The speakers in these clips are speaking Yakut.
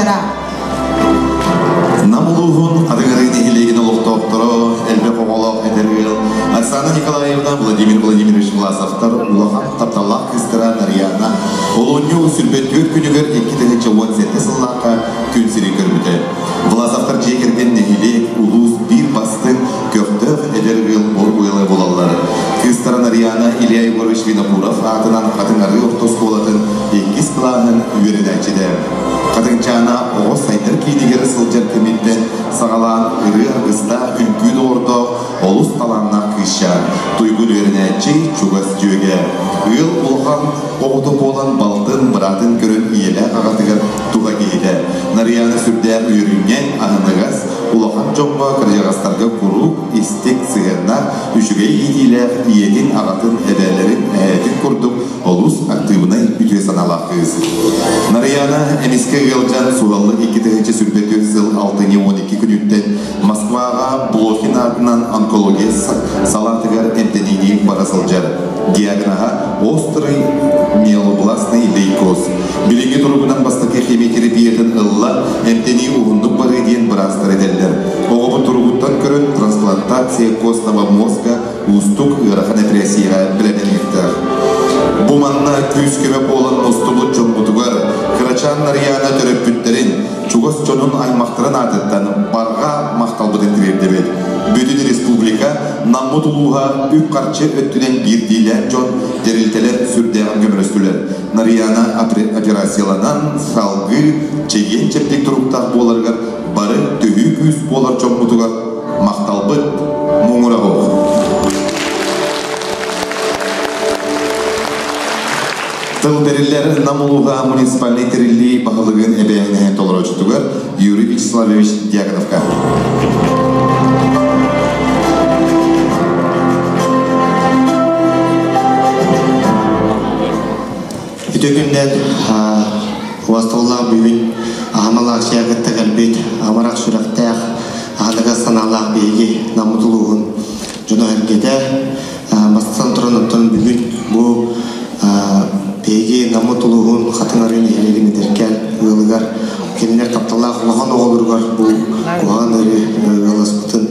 кыыстара. Нам улууһун Хатыҥырыы нэһилиэгин олохтоохторо, элбэх оҕолоох эдэр ыал Оксана Николаевна, Владимир Владимирович Власовтар улахан тапталлаах кыыстара Нарьяна олунньу сүүрбэ күнүгэр 2017 сыллаахха күн сирин көрбүтэ. Власовтар дьиэ кэргэн нэһилиэк, улуус биир бастыҥ, көхтөөх эдэр ыал ыала буолаллар. Кыыстара Нарьяна Илья Егорович Винокуров аатынан Хатыҥ Арыы орто оскуолатын иккис кылааһын үөрэнээччитэ. Хатыҥчаана оҕо сайдар киинигэр сылдьар кэмиттэн саҕалаан ырыа аргыстаах, үҥкүү доҕордоох, олус талааннаах кыысчаан, туйгун үөрэнээччи, чугас дьүөгэ. Ыал улахан оҕото буолан балтын, быраатын көрөн ийэлээх аҕатыгар туһа киһитэ. Нарыйаана сүрдээх үөрүнньэҥ, аһыныгас, улахан дьоҥҥо, кырдьаҕастарга куруук истиҥ сыһыаннаах, үчүгэй иитиилээх ийэтин, аҕатын, эбээлэрин, эһээтин курдук олус актыыбынай үтүө санаалаах кыыс. Нарыйаана эмискэ ыалдьан суһаллык 2024 сыл алтынньы 12 күнүттэн Москваҕа Блохин аатынан онкология салаатыгар эмтэниини бара сылдьар. Диагноһа острый миелобластный лейкоз. Билиҥҥи туругунан бастакы химиотерапиятын ылла, эмтэнии уһуннук барыы диэн быраастар этэллэр. Оҕобут туругуттан көрөн трансплантация костного мозга уустук ыарахан эпэрээссийэҕэ бэлэмнэниэхтээх. Бу манна күүс-көмө буолан мустубут дьоммутугар кырачаан Нарыйаана төрөппүттэрин, чугас дьонун аймахтарын аатыттан барҕа махталбытын тириэрдэбит. Бүтүн республика Наммыт улууһа үп-харчы өттүнэн биирдиилээн дьон, тэрилтэлэр сүрдээҕин көмөлөстүлэр. Нарыйаана операцияланан, салгыы чэгиэн-чэбдик туруктаах буоларыгар бары төһүү күүс буолар дьоммутугар Махталбыт муҥура суох. Тыл бэриллэр Нам улууһа муниципальнай тэриллии баһылыгын эбээһинэһин толорооччутугар Юрий Вячеславович Дьяконовка. Үтө күннэн убастабыллаах бүгүн аһымал акция кытта кэлбит амарах сүрэхтээх аһыныгас санаалаах биһиги Наммыт улууһун дьоно-сэргэтэ бастатан туран оттон бүгүн бу биһиги Наммыт улууһун Хатыҥ Арыы нэһилиэгин эдэркээн ыалыгар кинилэр тапталлаах улахан оҕолоругар бу куһаҕан ыарыы ыалласпытын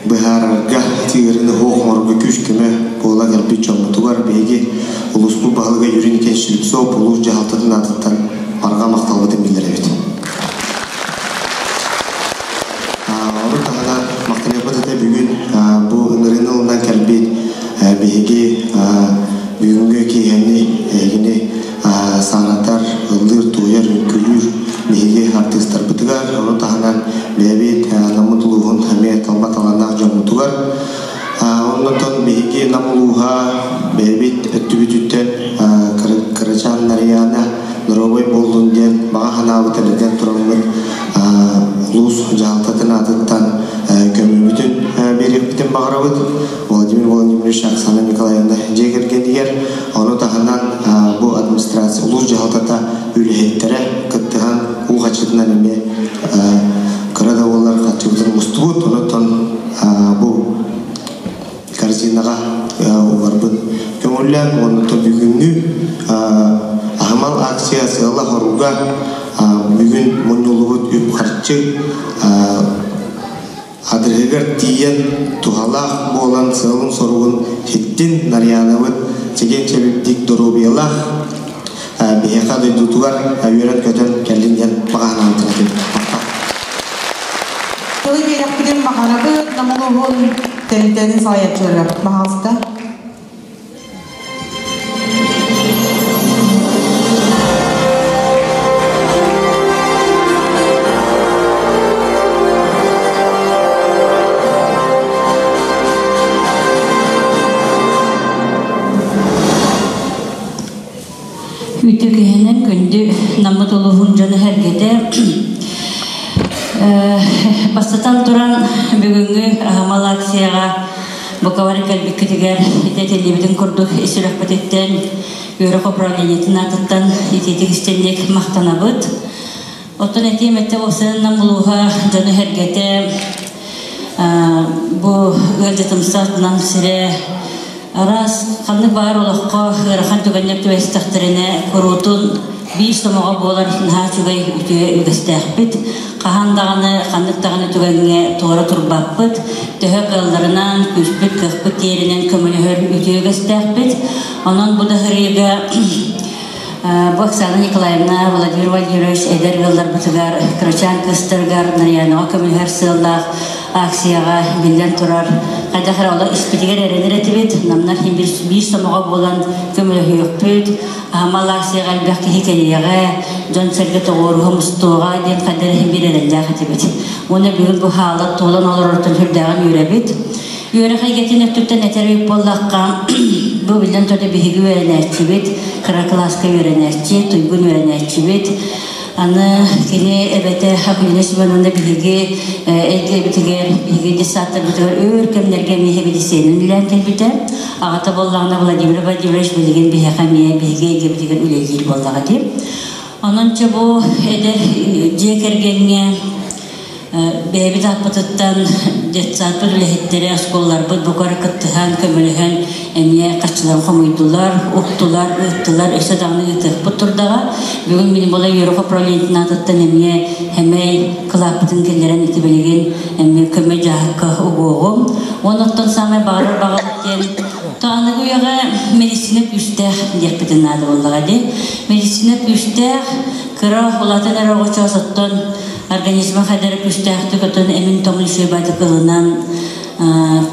быһаарарга, тыырыны суох оҥорорго күүс-көмө буола кэлбит дьоммутугар биһиги улууспут баһылыга Юрий Никитич Слепцов улуус дьаһалтатын аатыттан барҕа махталбытын биллэрэбит. Ону таһынан махтаныахпыт этэ бүгүн бу ыҥырыыны ылынан кэлбит биһиги бүгүҥҥү киэһэни эһигини сааратар, ыллыыр-туойар, үҥкүүлүүр биһиги артыыстарбытыгар, ону таһынан бэйэбит Наммыт улууһун эмиэ талба талааннаах дьоммутугар. Оннотон биһиги Нам улууһа бэйэбит өттүбүтүттэн Кырачаан Нарыйаана доруобай буоллун диэн баҕа санаабыт эрдэн тураммыт улуус дьаһалтатын аатыттан көмөбүтүн биэриэхпитин баҕарабыт. Владимир Владимирович Оксана Николаевна дьиэ кэргэнигэр, ону таһынан бу администрация улуус дьаһалтата үлэһиттэрэ кыттыһан уу хаччытынан эмиэ кыра да буоллар хаччыбытын мустубут. Онон бу корзинаҕа угарбын көҥүллээн уонна бүгүҥҥү аһымал акция сыала-соруга бүгүн мунньуллубут үп-харчы Адырыһыгар тиийэн туһалаах буолан сыалын-соругун ситтин Нарьянабыт чэгиэн-чэбирдик доруобуйалаах биһиэхэ дойдутугар үөрэн-көтөн кэллин диэн баҕа санаан турабын. Тылы биэрэхпитин баҕарабыт Нам улууһун тэрилтэтин салайааччыларыгар. Пожалуйста. Үтүө киһинэн күндү Наммыт улууһун дьоно-сэргэтэ бастатан туран бүгүҥҥү аһымал акцияҕа Бука бары кэлбиккитигэр ити этиллибитин курдук ис сүрэхпититтэн үөрэх управлениетын аатыттан итиитик истинник махтанабыт. Оттон этиэм этэ уопсайынан улууһа дьону-сэргэтэ бу ыалдьытымсах Нам сирэ араас ханнык баар олоххо ыарахан түгэннэр түбэстэхтэринэ куруутун Биир сомоҕо буолар наһаа үчүгэй үтүө үгэстээхпит. Хаһан даҕаны, ханнык даҕаны түгэҥҥэ туора турбаппыт. Төһө кыалларынан, күүспүт, кыахпыт тиэринэн көмөлөһөр үтүө үгэстээхпит. Онон бу да сырыыга бу Оксана Николаевна, Владимир Владимирович эдэр ыалларбытыгар, кырачаан кыыстарыгар Нарьянаҕа көмөлөһөр сыаллаах акцияҕа биллэн турар хайдах эрэ олох испитигэр эрэнэр этибит. Намнар биир сомоҕо буолан көмөлөһүөхпүт. Аһымал акцияҕа элбэх киһи кэлиэҕэ, дьон-сэргэ тоҕуоруһа мустуоҕа диэн хайдах эрэ биир эрэллээх этибит. Уонна бүгүн бу хаалар туолан олорортон сүрдээҕин үөрэбит. Үөрэх эйгэтин өттүттэн этэр эбит буоллахха, бу биллэн турар биһиги үөрэнээччибит, кыра кылааска үөрэнээччи, туйгун үөрэнээччибит. Аны кини эбэтэ Акулина Семеновна биһиги эйгэбитигэр, биһиги детсадтарбытыгар өр кэмнэргэ эмиэ эбидиссиэнин үлэлээн кэлбитэ. Аҕата буоллаҕына Владимир Владимирович билигин биһиэхэ эмиэ биһиги эйгэбитигэр үлэлиир буоллаҕа дии. Онон чэ бу эдэр дьиэ кэргэҥҥэ Бэйэбит ааппытыттан детсадпыт үлэһиттэрэ, оскуолаларбыт бука эрэ кыттыһан, көмөлөһөн эмиэ харчыларын хомуйдулар, уктулар, ыыттылар, өссө даҕаны ыытыахпыт турдаҕа. Бүгүн мин була үөрэх управлениетын аатыттан эмиэ хэмэй кылааппытын киллэрэн ити билигин эмиэ көмө дьаһакка угуоҕум. Уонна оттон саамай баҕарар баҕабыт диэн то аныгы үйэҕэ медицина күүстээх диэхпитин наада буоллаҕа дии. Медицина күүстээх, кыра улаатан эрэ оҕочоос оттон Организма хайдары күүстээхтик отон эмин-томун үчүгэй ылынан,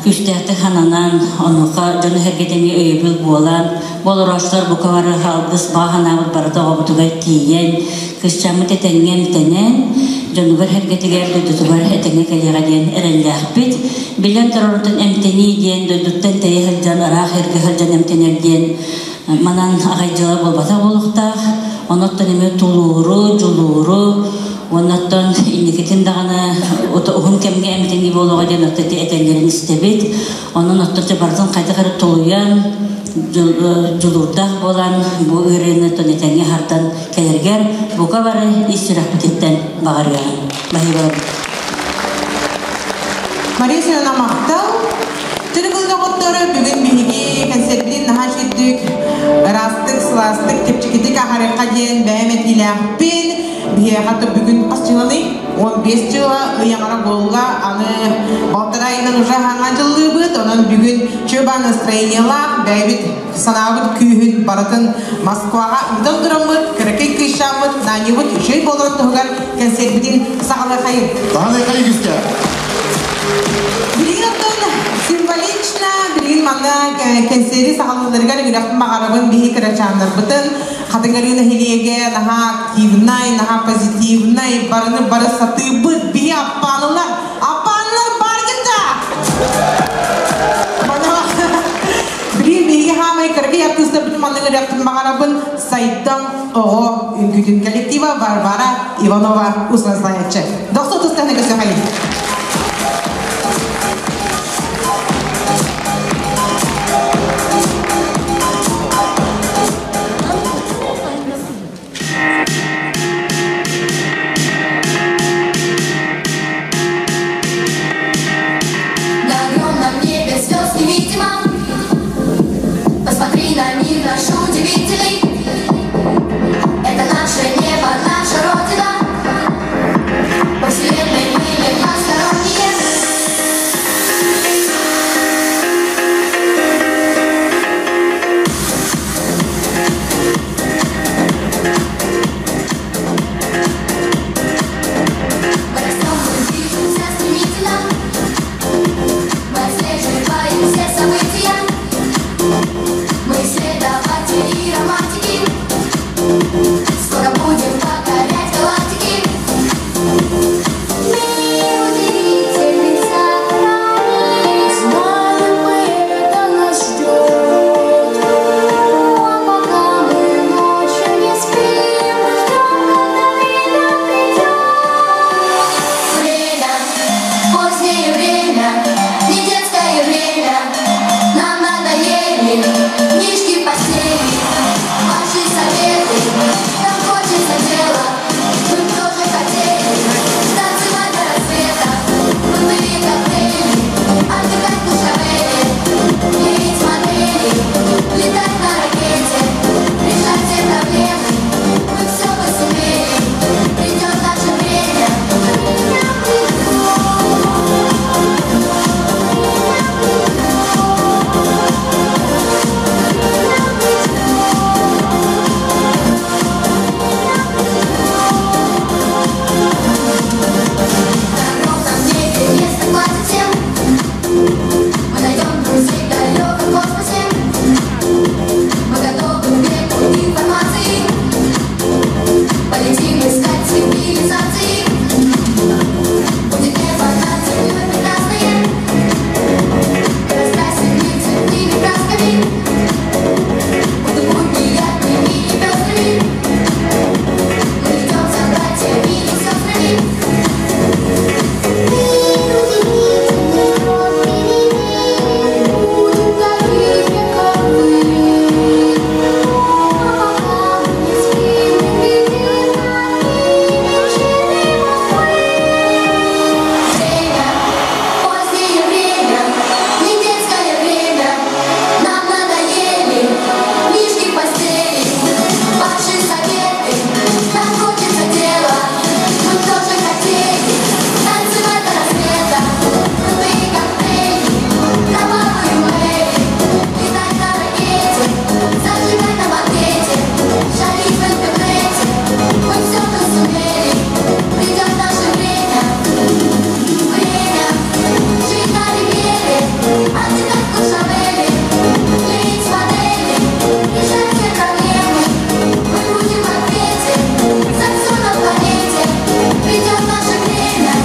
күүстээхтик хананан, онуоха дьону сэргэтэни өйөбүл буолан, болороочтор бука бары алгыс баҕа санаабыт барыта оҕобутугар тиийэн, кысчаммыт этэҥҥэ эмтэнэн, дьонугар сэргэтигэр, дойдутугар этэҥҥэ кэлиэҕэ диэн эрэллээхпит. Билэн турарыттан эмтэнии диэн дойдуттан тэйэ сылдьан, ыраах эргэ сылдьан эмтэнэр диэн манан аҕай дьыала буолбатах буолуохтаах. Онуттан эмиэ тулууру, дьулууру, уоннаттан инникитин даҕаны уһун кэмҥэ эмтэнии буолуоҕа диэн отто ити этэллэрин истэбит. Онон отточчу барытын хайдах эрэ тулуйан, дьулуурдаах буолан бу ыарыыны этэҥҥэ аһардан кэлэргэр бука бары ис сүрэхпититтэн баҕарыаҕын. Баһыыбалабыт. Мария Семеновна махтал. Төрүкүл доҕоттору бүгүн биһиги кэнсиэрбитин наһаа үчүгдүк, ыраастык, сылаастык, чэпчэкитик аһарыахха диэн бэйэм этиилээхпин. Биһиэхэ то бүгүн хас дьыланый? 15 дьыла ый аҥара буолла. Аны балтараа ыйынан уже хаҥа дьыллыыбыт. Онон бүгүн чөба настроениелаах бэйэбит санаабыт күүһүн барытын Москваҕа ыытан тураммыт, кыракый кыысчааммыт Наньыбыт үчүгэй буоларын туһугар кэнсиэрбитин саҕалыахайын. Саҕалыахайын күүстээх. Билигин оттон символично, билигин манна кэнсиэри саҕалыылларыгар үрэхпин баҕарабын биһи кырачааннарбытын Хатыҥырыы нэһилиэгэ наһаа активнай, наһаа позитивнай, барыны бары сатыыбыт, биһи аппаанылар, аппаанылар бааргыт да! Билигин биһиги хаамай кыракый артыыстарбытын маннык ырыахпын баҕарабын Сайдам оҕо үҥкүүтүн коллектива Варвара Иванова услазнаяччы. Дохсо тустаны көсөхайын. На огромном небе звезд невидимо. Посмотри на мир наш удивительный. Это наше небо, наша Родина. По вселенной мы не Цивилизации. Будет небо над землей прекрасное, Раскрасим мы цветными красками, Будут будни яркими и пестрыми. Мы идем за братьями и сестрами. Мир удивительный, он перемен, Будем такими, как вы. А пока мы не спим, мы глядим на вершины Москвы. Время, позднее время, не детское время. Нам надоели книжки в постели, ваши советы, нам хочется дела. Мы тоже хотели танцевать до рассвета, крутые коктейли, кровавую Мэри, летать на ракете, зажигать на банкете, шалить в интернете. Мы все же сумели, придет наше время. Время жить на ривьере, отдыхать в Куршавеле, клеить модели, решать все проблемы. Мы будем в ответе за все на планете. Придет наше время.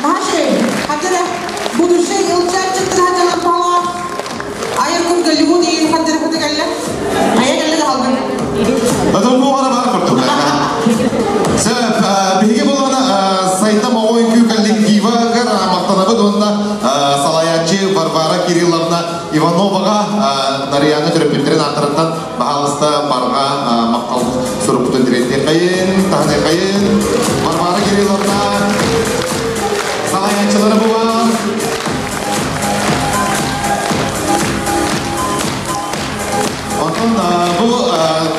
Наши, хатыра, будущий ылчааччыттар хатылар бала. Айар күн Голливуд иин хатыра хаты кэллэ. Айа кэллэ да халгын. Потом бу бара бар курдук. Сөп, биһиги булана сайта оҕо үҥкүү коллективыгар махтанабыт уонна салайааччы Варвара Кирилловна Ивановаҕа Нарияна төрөппүттэрин ааттарыттан баһаалыста барҕа махтал сурукпутун тириэрдиэххэйин, таһыныаххайын. Варвара Кирилловна салайааччылары була. Онтон бу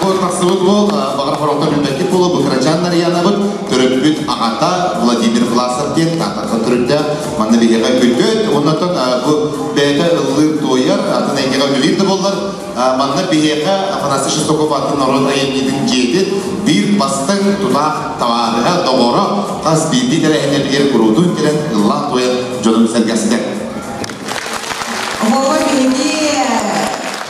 бу тахсыбыт уол баҕар хорохтор билбэккит буолуо бу кырачаан Нарыйаанабыт төрөппүт аҕата Владимир Власов диэн Тааттаттан төрүттээх манна биһиэхэ күтүөт оннотон бу бэйэтэ ыллыыр туойар атын эйгэҕэ үлэлиир да буоллар манна биһиэхэ Афанасий Шестаков аатын норуот айымньытын дьиэтин биир бастыҥ тутаах табаарыһа доҕоро хас биирдии тэрээһиннэрбитигэр куруутун кэлэн ыллаан туойан дьонун сэргэхситэр. Вова биһиги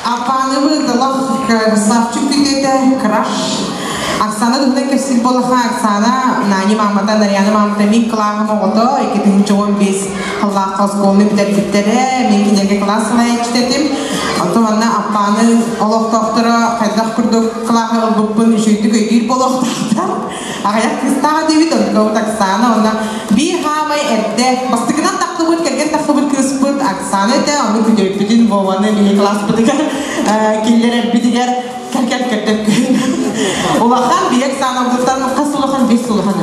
аппааныбыт олох красавчик күтүөтэ, краш. Оксана туһунан кэпсиир буоллаха, Оксана Нани маамата, Нарьяна маамата мин кылааһым оҕото, 2015 сыллаахха оскуоланы бүтэрбиттэрэ, мин кинилэргэ кылаас салайааччыта этим. Онтон манна Аппааны олохтоохторо хайдах курдук кылааһы ылбыппын үчүгэйдик өйдүүр буолуохтаахтар. Аҕыйах кыыстаах этибит, онтукабыт Оксана уонна биир хаамай эрдэ бастакынан таххыбыт, кэргэн таххыбыт кыыспыт Оксана этэ, ону күтүөппүтүн Вованы биһи кылааспытыгар киллэрэрбитигэр кэл-кэл көрдөккүн. Улахан биһи Оксанабытыттан хас улахан? Бес улахан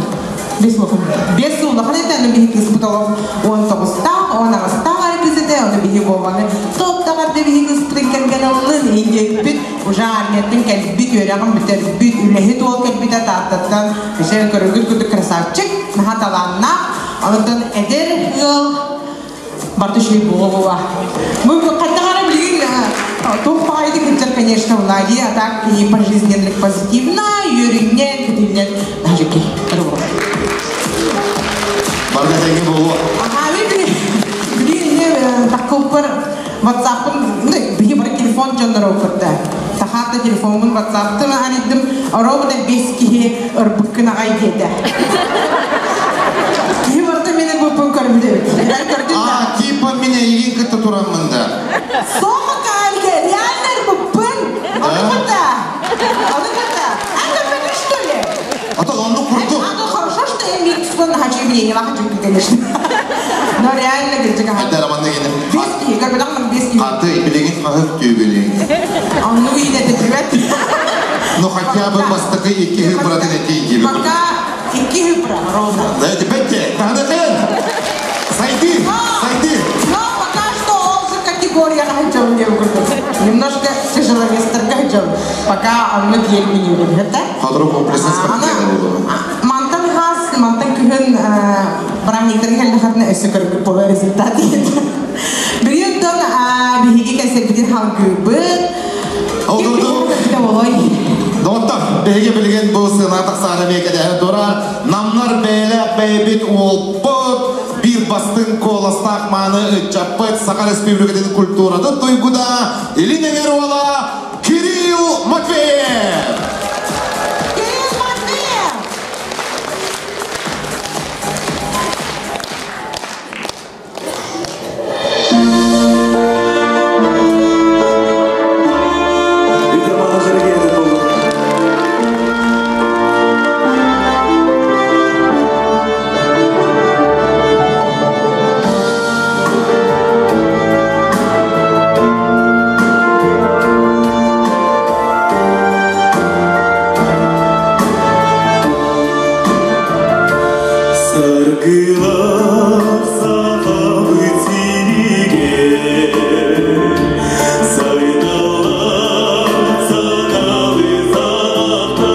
бес улахан. Бес улахан этэ, аны биһи кыыспыт олох 19-таах, 18-таах эрэ кыыс этэ, ону биһи Вованы топтаҕар да биһи кыыспытын кэргэн ыллын, индиэппит уже армияттан кэлбит, үөрэҕин бүтэрбит, үлэһит уол кэлбитэ Тааттаттан, өссө көрөгүт курдук красавчик, наһаа талааннаах. Онтон эдэр ыал барыта үчүгэй буолуо. Бу хайдах эрэ билигин туох баҕайытык сылдьар, конечно, Влади, а так и по жизни позитивно, үөрүннэн, күтүннэн, наһаа үчүгэй. Барга тэҥҥэ буолуо. Аха, билигин таккылпар WhatsApp-ын, биһи бары телефон дьонноро уккутта. Сахаата телефоммун WhatsApp-тын арыйдым, ровно бес киһи ырбыккын аҕай диэтэ. Киһи барыта мин ырбыппын көрбүт эбит. Көрдүн да. А, типа меня игин кытта тураммын да. Сома кальге, реально ырбыппын. Аны кытта. Аны кытта. А көрбөтүң что ли? А то оннук курдук. А то хорошо, что я миксфон хочу мнение, хочу, конечно. Но реально, кырдьык аха. Эдэр аманна гене. Бес киһи, көрбөтөҕүм бес киһи. Аты билигин хаһык түүбүлүн. Оннук иинэтэтибэт. Ну хотя бы бастакы икки хыпыратын этии диэби. Пока икки хыпыра ровно. Да эти Таһанатын! Сайды! Сайды! Но пока что ол же категорияҕа сылдьабын диэн курдук. Немножко тяжеловестерга сылдьабын. Пока оннук елмин да? Сотору комплексно спортивный буолуо. Мантан хас, мантан күһүн браниктарга кэллэхэтинэ өссө көрбүт буолар результат. Билигин Салгыыбыт. Ол курдук, доҕоттор, биһиги билигин бу сыана тахсаары эмиэ кэтэһэ турар намнар бэйэлээх бэйэбит уолбут, биир бастыҥ куоластаах мааны ыччаппыт, Саха Республикатын культуратын туйгута, Илин Эҥэр уола Кирилл Матвеев! Кирилл Матвеев! Саргылах сахабыт сиригэр, сайдаллар саналы саҕахтар,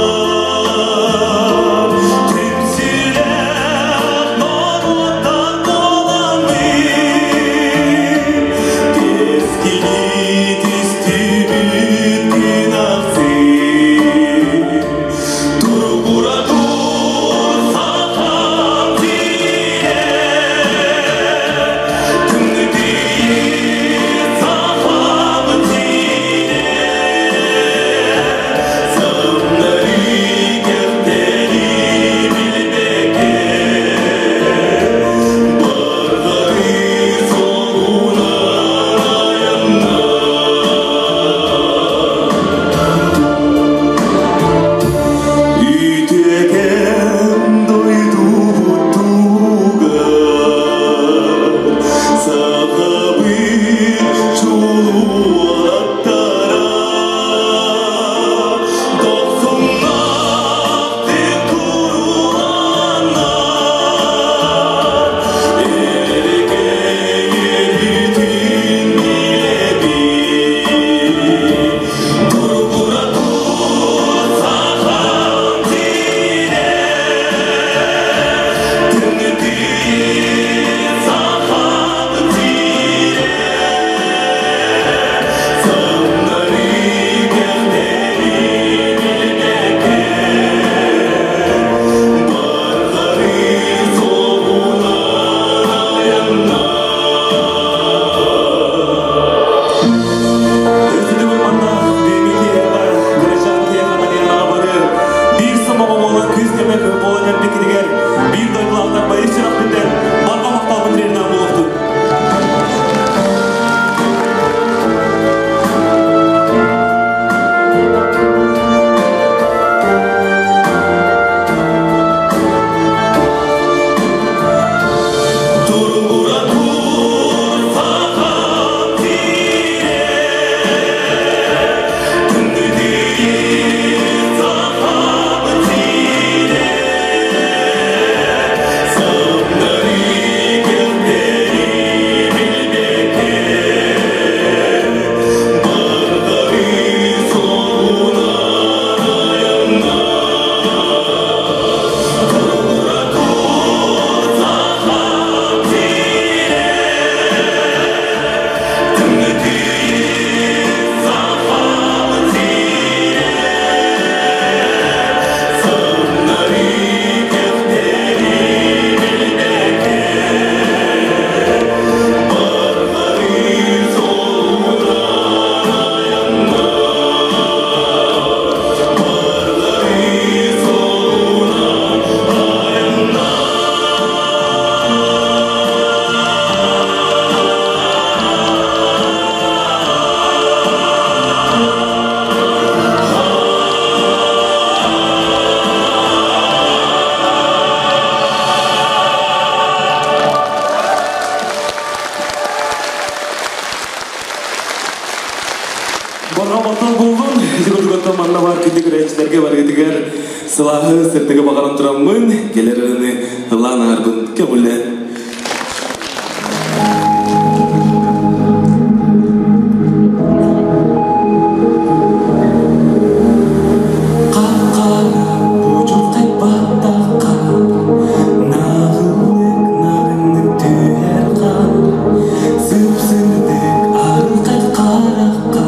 түмсүүлээх норуоттан буоламмыт, кэскили түстүүбүт күн ахсын. Туругура тур сахам сирэ, тымныы сахам сирэ, саҕыннары кэхтэри билбэккэ, барҕары солунар айаннар. Үтүөкэн дойдубут тугар, Сахабыт чулуу-аттара, Дохсуннаахтык турууланнар, Эркээйибитин билэбит. Туругура тур сахам сирэ, тымныы сахам сирэ, саҥнары кэхтэри билбэккэ, барҕары солунар айаннар. Өстүтүгүн манна бүгүҥҥү киэһэҕэ кырачаан киһиэхэ Нарыйанаҕа бары биир сомоҕо буолан күүс көмө буолан кэлбиккитигэр биир дойдулаахтар байыс сүрэхпиттэн барҕа махталбын тириэрдэн буолуохтун. Туругура тур сахам сирэ, тымныы сахам сирэ, саҥнары кэхтэри билбэккэ, барҕары солунар айаннар. Туругура тур сахам сирэ, тымныы сахам сирэ, саҥнары кэхтэри билбэккэ, барҕары солунар айаннар. Барҕары солунар айаннар. Барҕа махтал буоллун, ити курдук манна бар күндү көрөөччүлэргэ барыгытыгар сылааһы, сырдыгы баҕаран тураммын, кэлэр ырыаны ыллаан ааһарбын көҥүллээн. Қап-қара будьурхай баттахха, Нағылык нарыннык түһэр хаар, Сып-сырдык арылхай харахха.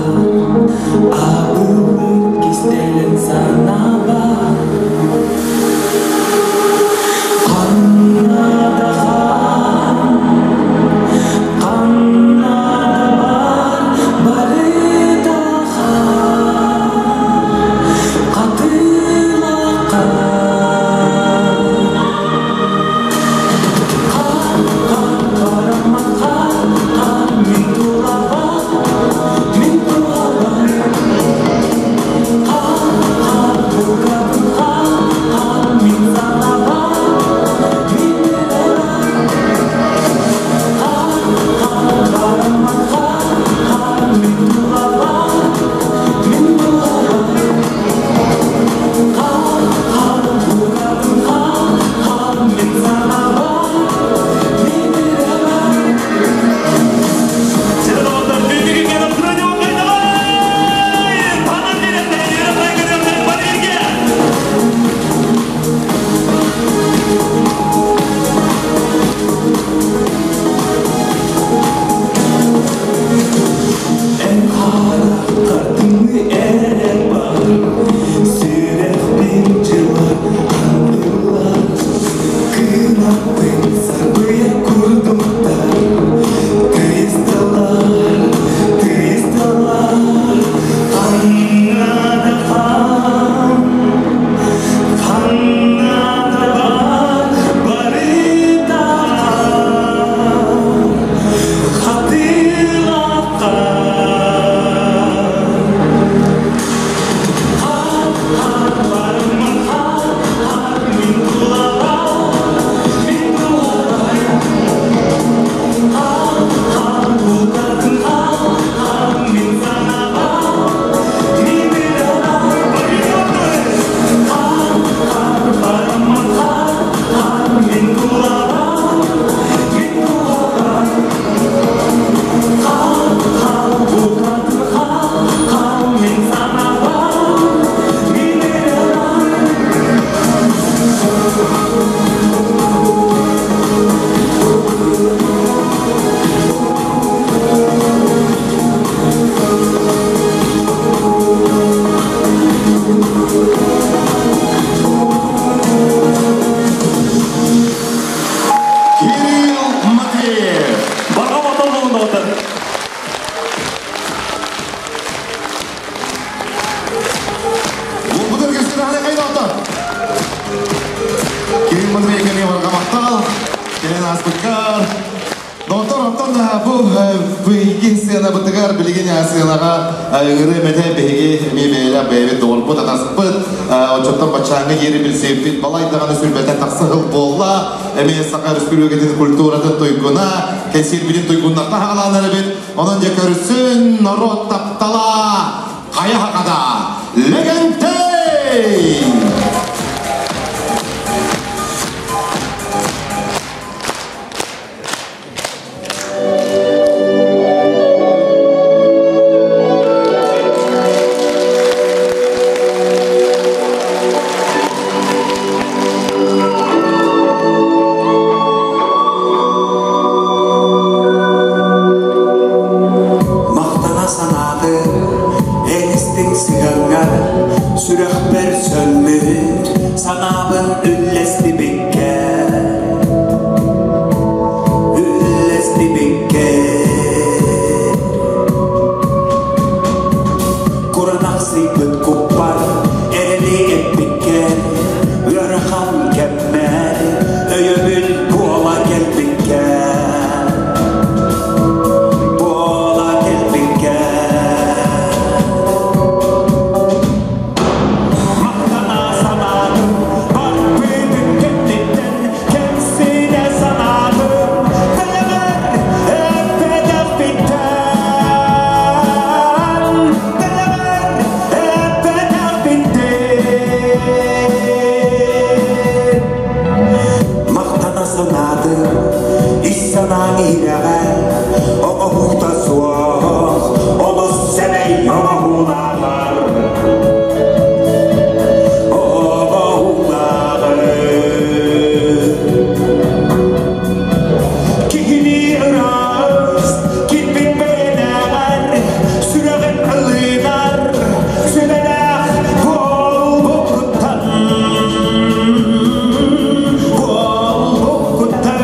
Кэлэн ааспыккар. Доҕоттор, оттон бу биһиги сыанабытыгар билигин сыанаҕа ырыа мэтэ биһиги эмиэ бэйэлээх бэйэбит доҕорбут атаспыт оччоттон баччааҥҥа диэри билсибиппит балай даҕаны сүрбэтэ тахса сыл буолла. Эмиэ Саха Өрөспүүбүлүкэтин культуратын туйгуна, кэнсиэрбитин туйгуннарта хаалаан эрэбит. Онон дьэ көрсүн норуот таптала хайа хахада Лэгэнтэй! Махтана санааты эн истиҥ сыһыаҥҥар сүрэхпэр сөҥмүт санаабын үллэстибиккэ үллэстибиккэ Куранахсыйбыт куппар эрэли эппиккэр ыарахан кэммэр өйөбүл буола кэлбиккэр буола кэлбиккэр Махтана санаатым барбытын кэнниттэн кэмсинэ санаатым бэйэбэр эппэтэхпиттэн бэйэбэр эппэтэхпиттэн Махтана санаатым ис санааҥ иһирэҕэ оҥоһуута суох олус сэмэй оҥоһуулааҕар оҥоһуулааҕар Киһини ыраас килбик бэйэлээҕэр сүрэҕин ылынар сүбэлээх буолбуккуттан буолбуккуттан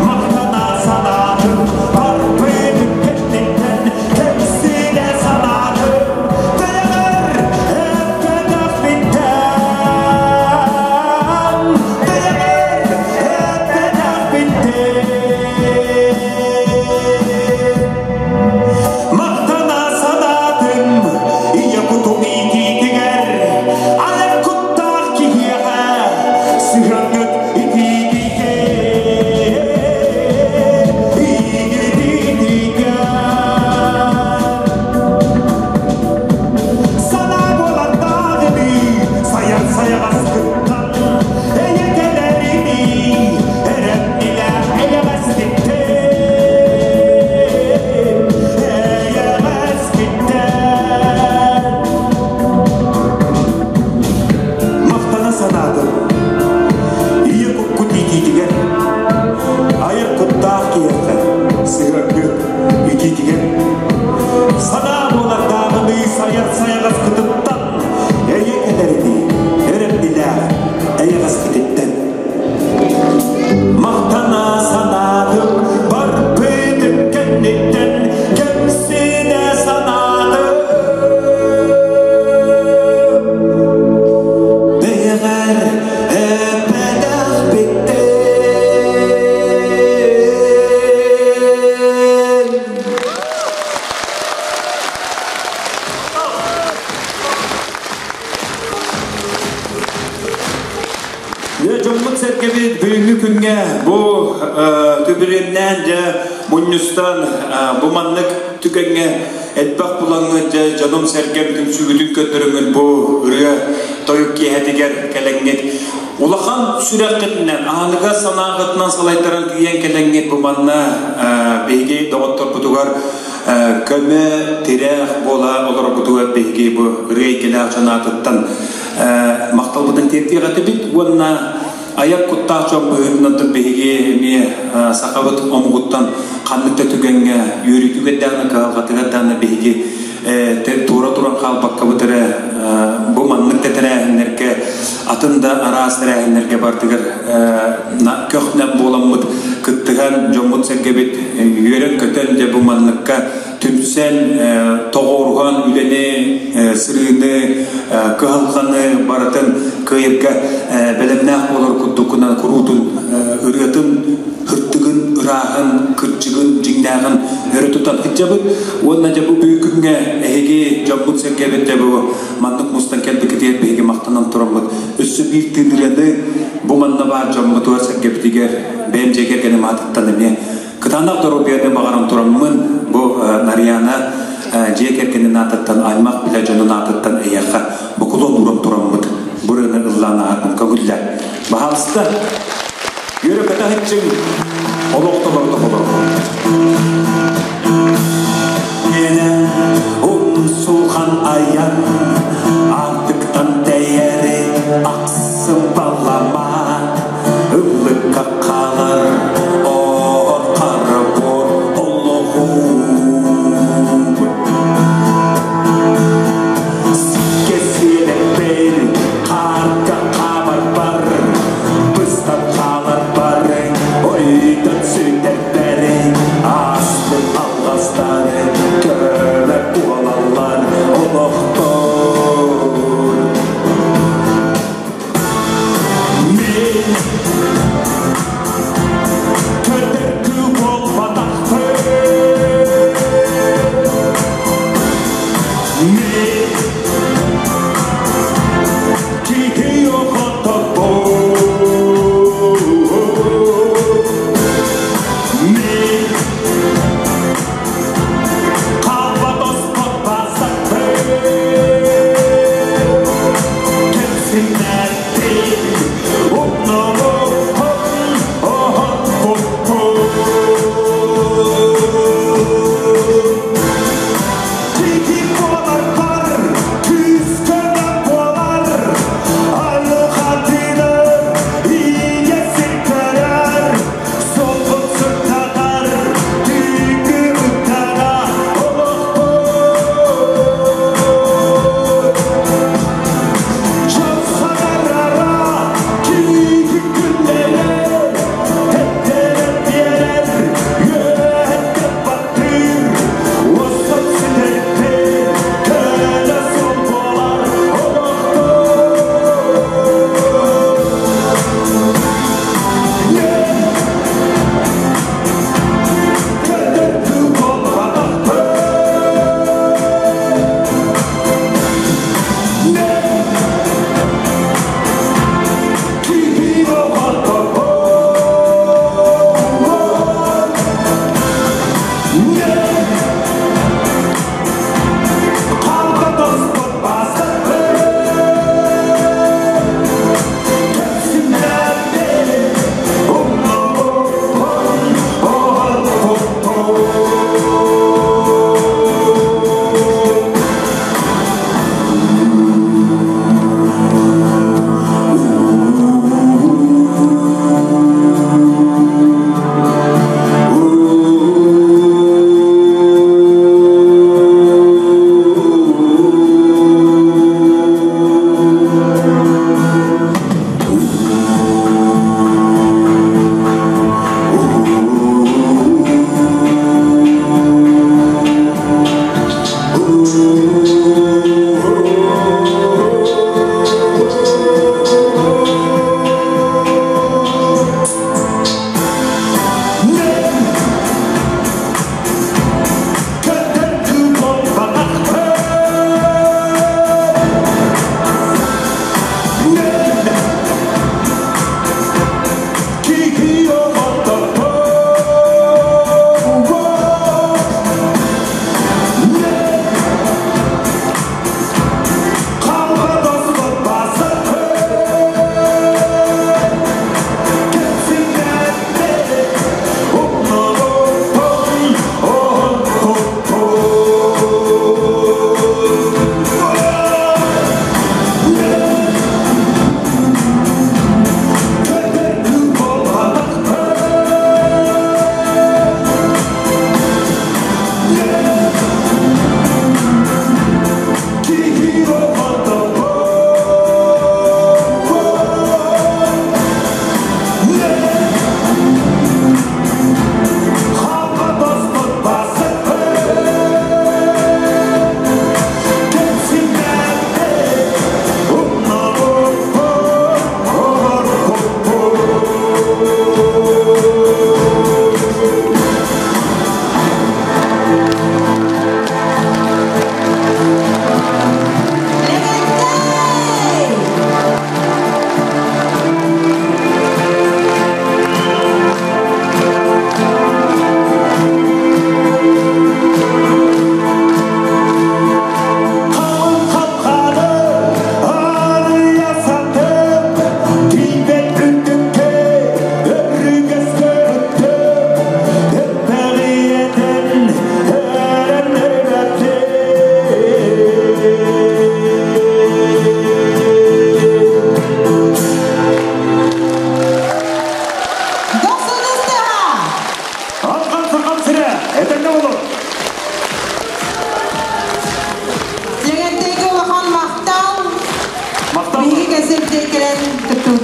Махтана санаатым барбытын кэнниттэн кэмсинэ санаатым бэйэҕэр эппэтэхпиттэн бэйэҕэр эппэтэхпиттэн Махтана санаатым ийэ кутум иитиитигэр айар куттаах киһиэхэ сыһыаҥҥыт итиитигэ итиитигэ Санаа буолардаах ини сайар сайаҕаскыттан эйэ кэлэрини эрэмнилээх эйэҕэскиттэн эйэҕэскиттэн Махтана санаатым ийэ куккут иитиитигэр айар куттаах киһиэхэ сыһыаргыт итиитигэр санаа буолардааҕыныы сайар сайаҕаскытыттан эйэ кэлэринии эрэмнилээх эйэҕэскититтэн Махтана санаатым барбытым кэнниттэн кэмсинэ санаатым бэйэҕэр эппэтэхпиттэн Дьоммут сэргэбит бүгүҥҥү күҥҥэ бу түбүрүннээн дьэ мунньустан бу маннык түгэҥҥэ элбэх булаҥҥыт дьэ дьонум сэргэм түмсүүгүтүн көрдөрөҥҥүт бу ырыа тойук киэһэтигэр кэлэҥҥит улахан сүрэххитинэн аныга санааҕытынан салайтаран тиийэн кэлэҥҥит бу манна биһиги доҕотторбутугар көмө тирэх буола олороргутугар биһиги бу ырыа эйгэлээх дьон аатыттан махталбытын тиэрдиэх этибит уонна айар куттаах дьон быһыытынан биһиги эмиэ сахабыт омугуттан ханнык да түгэҥҥэ үөрүүтүгэр даҕаны кыһалҕатыгар даҕаны биһиги туора туран хаалбаккабыт эрэ бу маннык да тэрээһиннэргэ атын да араас тэрээһиннэргэ бардыгар көхнөм буоламмыт кыттыһан дьоммут сэргэбит үөрэн-көтөн дьэ бу манныкка Түмсэн, тоҕуоруһан үлэни, сырыыны, кыһалҕаны барытын кыайарга бэлэмнээх буолар курдуккунан куруутун ырыатын һырдыгын, ырааһын, кырдьыгын, дьиҥнээҕин өрө тутан сылдьабыт. Уонна дьэ бу бүгүн күҥҥэ эһиги дьоммут-сэргэбит дьэ бу маннык мустан кэлбиккитигэр биһиги махтанан тураммыт өссө биир тыын ырыаны бу манна баар дьоммутугар-сэргэбитигэр бэйэм дьиэ кэргэним аатыттан эмиэ кытаанах доруобуйаны баҕаран тураммын бу Нарьяна дьиэ кэргэнин аатыттан аймах билэ дьонун аатыттан эйиэхэ бокулуон ууран тураммыт бу ырыаны ыллаан ааһарбын көҥүллээ. Баһаалыста, үөрэ көтө сылдьыҥ, олох толору толору. Миэнэ умсулхан айан аартыктан тэйэри ахсым баламаат ыллыкка хаалар оор хара буор олоҕум сиккэ сиэлэрбэр хаарга хаамарбар быстан хааларбар ойдон сүтэрбэр.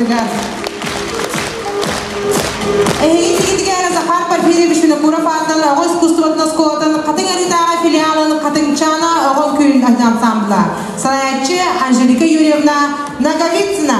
доҕуһуолугар. Эһиги инникитигэр Захар Порфирьевич Винокуров аатынан оҕо искусствотын оскуолатын Хатыҥ Арыытааҕы филиалын Хатыҥчаана оҕо үҥкүүтүн ансамбла. Салайааччы Анжелика Юрьевна Ноговицына.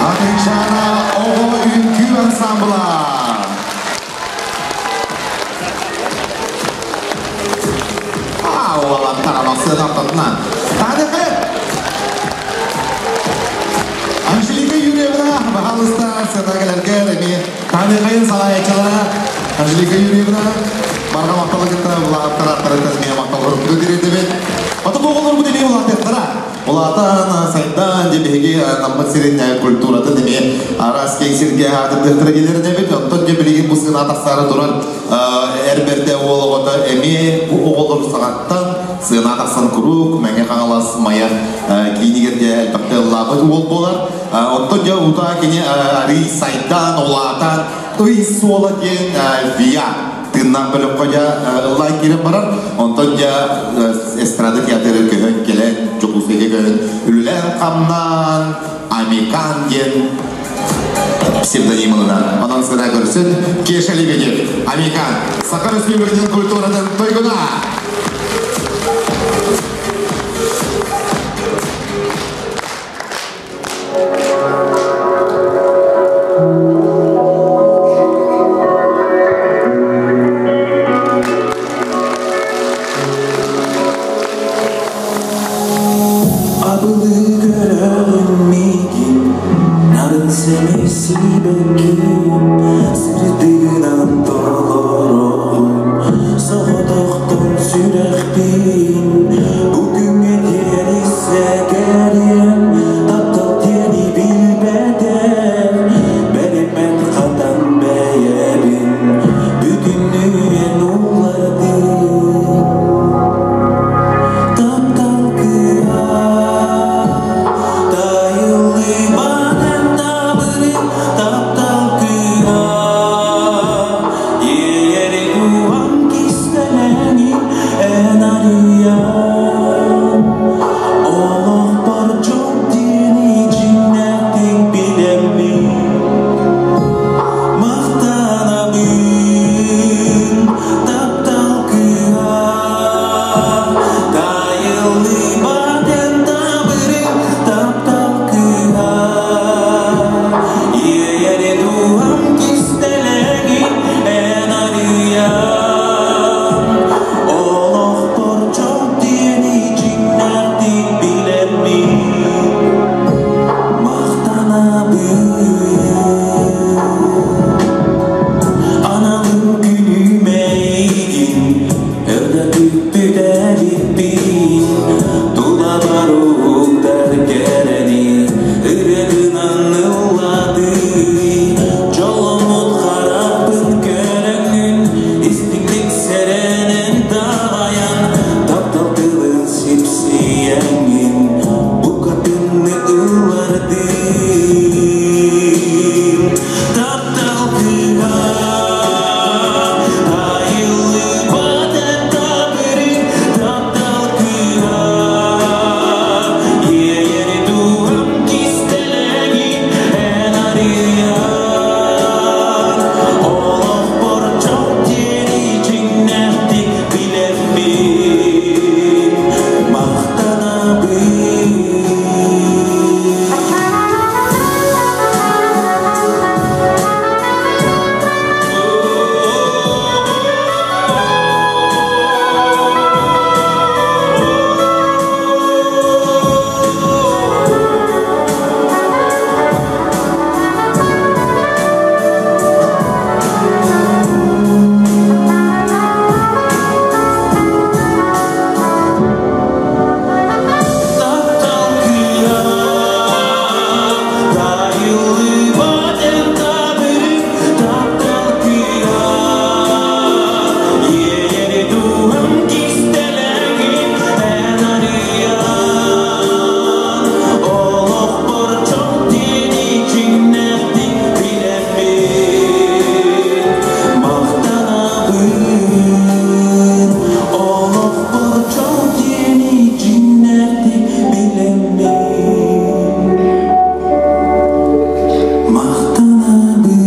Хатыҥчаана оҕо үҥкүү ансамбла. Уолаттар сыанаптатына. Таныхы! Анжелика Юрьевна, пожалуйста, сцена кэлэргэр эми Таныхайын салайачылара Анжелика Юрьевна, барҕа махталы кытта улааттар аттарыттан эмиэ махтал тириэрдэбит. Ото оҕолор бу эмиэ улаатыахтара. Улаатан, сайдан, дьэ биһиги Наммыт сирин культуратын эмиэ араас киэҥ сиргэ аатырдыахтара диэлэрин эбит. Онтон дьэ билигин бу сына тахсаары турар эр бэрдэ уол оҕото эмиэ бу оҕолор саҕаттан сыана тахсан куруук Мэҥэ Хаҥалас Майа киинигэр дьэ элбэхтэ ыллаабыт уол буолар. Оттон дьэ утаа кини арый сайдан, улаатан, ый суола диэн ВИА. тыыннаах бөлөххө дьэ ыллаан киирэн барар. Онтон дьэ эстрада театры көһөн кэлэн, Дьокуускайга көһөн үлэлээн-хамнаан Амикан диэн псевдоним ылынан. Онон сыра көрсүн Кеша Лебедев, Амикан, Саха Республикатын культуратын туйгуна! Абылыы көрөҕүн миигин, нарын сэмэй сибэкким, сырдыгынан толороҕун, соҕотохтон сүрэхпин, бу күҥҥэ диэри сэгэриэм, таптал диэни билбэтэх, бэриммэт хатан бэйэбин, бүтүннүү эн улардым. Таптал кыа, тайыллыбат эн табырын, таптал кыа, иэйэри дууһам кистэлэҥин эн арыйан. Олохпор дьол диэни дьиҥнээхтик билэммин, махтанабын таптал кыа, тайыллыбат эн табырын, таптал кыа, иэйэри дууһам кистэлэҥин эн арыйан. Олохпор дьол диэни дьиҥнээхтик билэммин, махтанабын. Аналым күнүм эйигин ырдатыппыт эбиппин, тулабар уһуктар кэрэни ырыгынан ыллатый. Дьоломмут харахпын көрөҥҥүн, истиҥник сэрэнэн таайан, таптал тылын сипсийэҥҥин, букатынны ыллардым. Таптал кыыһа, айыллыбат эн табырын, таптал кыыһа, иэйэри дууһам кистэлэҥин эн арыйан. Олохпор дьол диэни дьиҥнээхтик билэммин, махтанабын. Таптал кыыһа, тайыллыбат эн табырын, таптал кыыһа, иэйэри дууһам кистэлэҥин эн арыйан. Олохпор дьол диэни дьиҥнээхтик билэммин, махтанабын. Олохпор дьол диэни дьиҥнээхтик билэммин, махтанабын.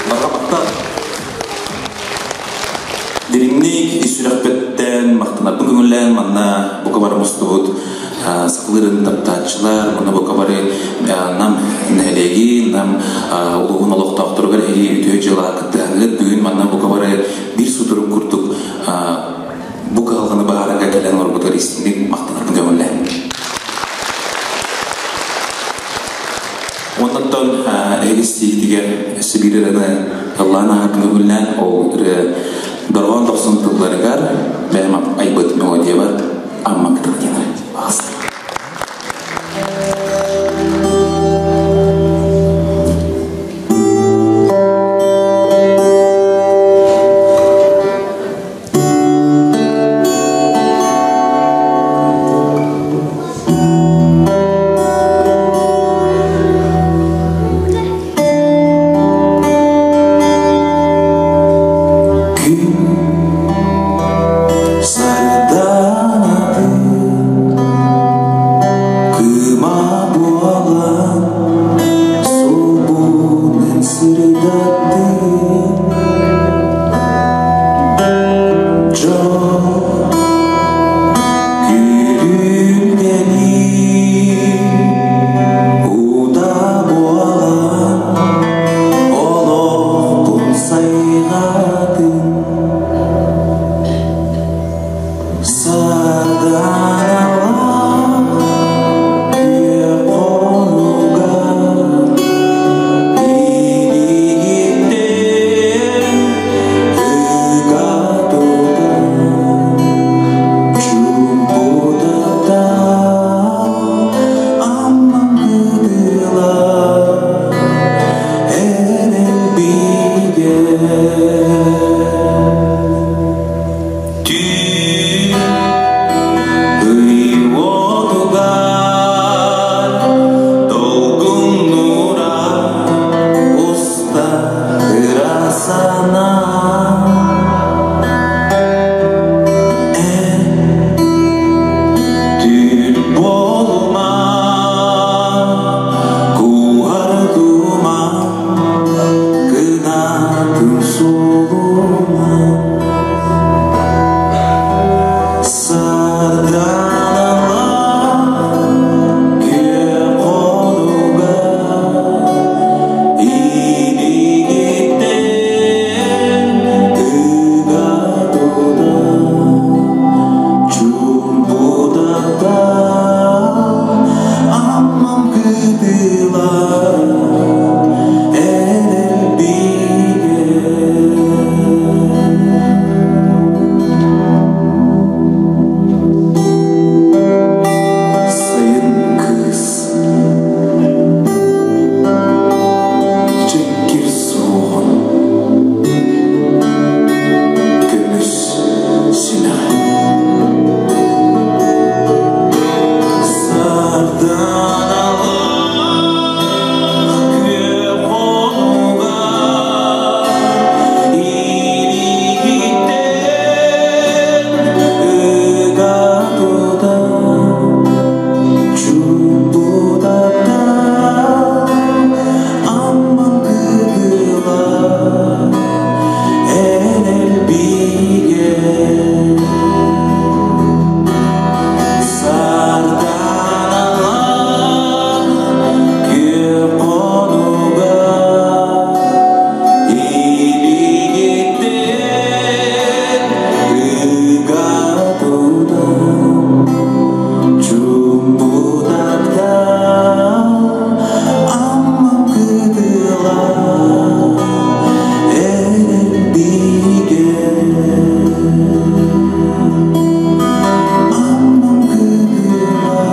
Барҕа Дириҥник ис сүрэхпиттэн махтанарбын көҥүллээн манна бука бары мустубут сахалыырын таптааччылар, манна бука бары Нам нэһилиэгин, Нам улууһун олохтоохторугар эһиги үтүө дьыала кыттыһаҥҥыт бүгүн манна бука бары биир сутурук курдук бу кыһалҕаны быһаарарга кэлэн олорбутугар истиҥник махтанарбын көҥүллээн. Оннуттан эһиги истиигитигэр өссө биир ырыаны ыллаан ааһарбын көҥүллээн, ол ырыа дорҕоон дохсун тылларыгар бэйэм айбыт мелодиябар Амма кытыл диэн аҕыста. Атын суолунан Сарданалаах күөх хонууга Илиигиттэн ыга тутан Чуумпутата Аммам кытыла Эрэл бигэ. Сайын кыыс Чэккир суоҕун Көмүс симэҕин Сарданалаах күөх хонууга Илиигиттэн ыга тутан Чуумпутата Аммам кытыла Эрэл бигэ. Сарданалаах күөх хонууга Илиигиттэн ыга тутан Чуумпутата Аммам кытыла Эрэл бигэ. Аммам кытыла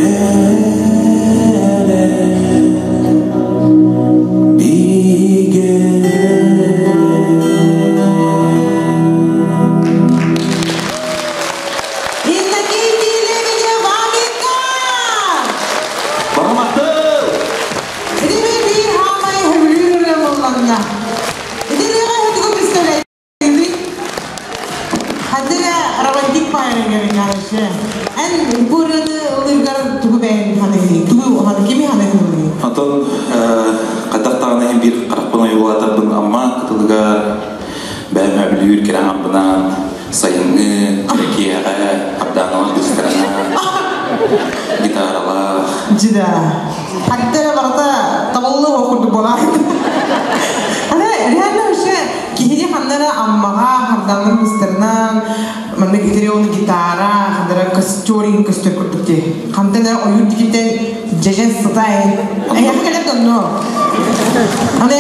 Эрэл бигэ. Иннокентий Лебедев, Амика! Бараматтыл! Итини биир хаамай хөбүлүүр ырыа Итини хөтүгү представляете? Хадыра романтик пайрыгар короче. Эн бу ырыаны ылыыргар тугу бэйэн ханыгы, тугу ханы кими ханыгы? Онтон хаддах даҕаны иһин биир харахпын ойуулаатарбын Амма кытылыгар бэйэм сөбүлүүр кэрэ аҥарбынаан сайыҥҥы киэҕэ Хардаанала быстарана гитаралаах Жида. Хаттара барыта табыллы курдук буолар. Ана реально вообще киһини ханнара Аммаҕа Хардааннар быстарынан маннык итирион гитара ханнара костюрин көстөр курдук ти. Хантан ойуур дикиттен дьэдьэн сыта эйэхэ кэлэр донно. Аны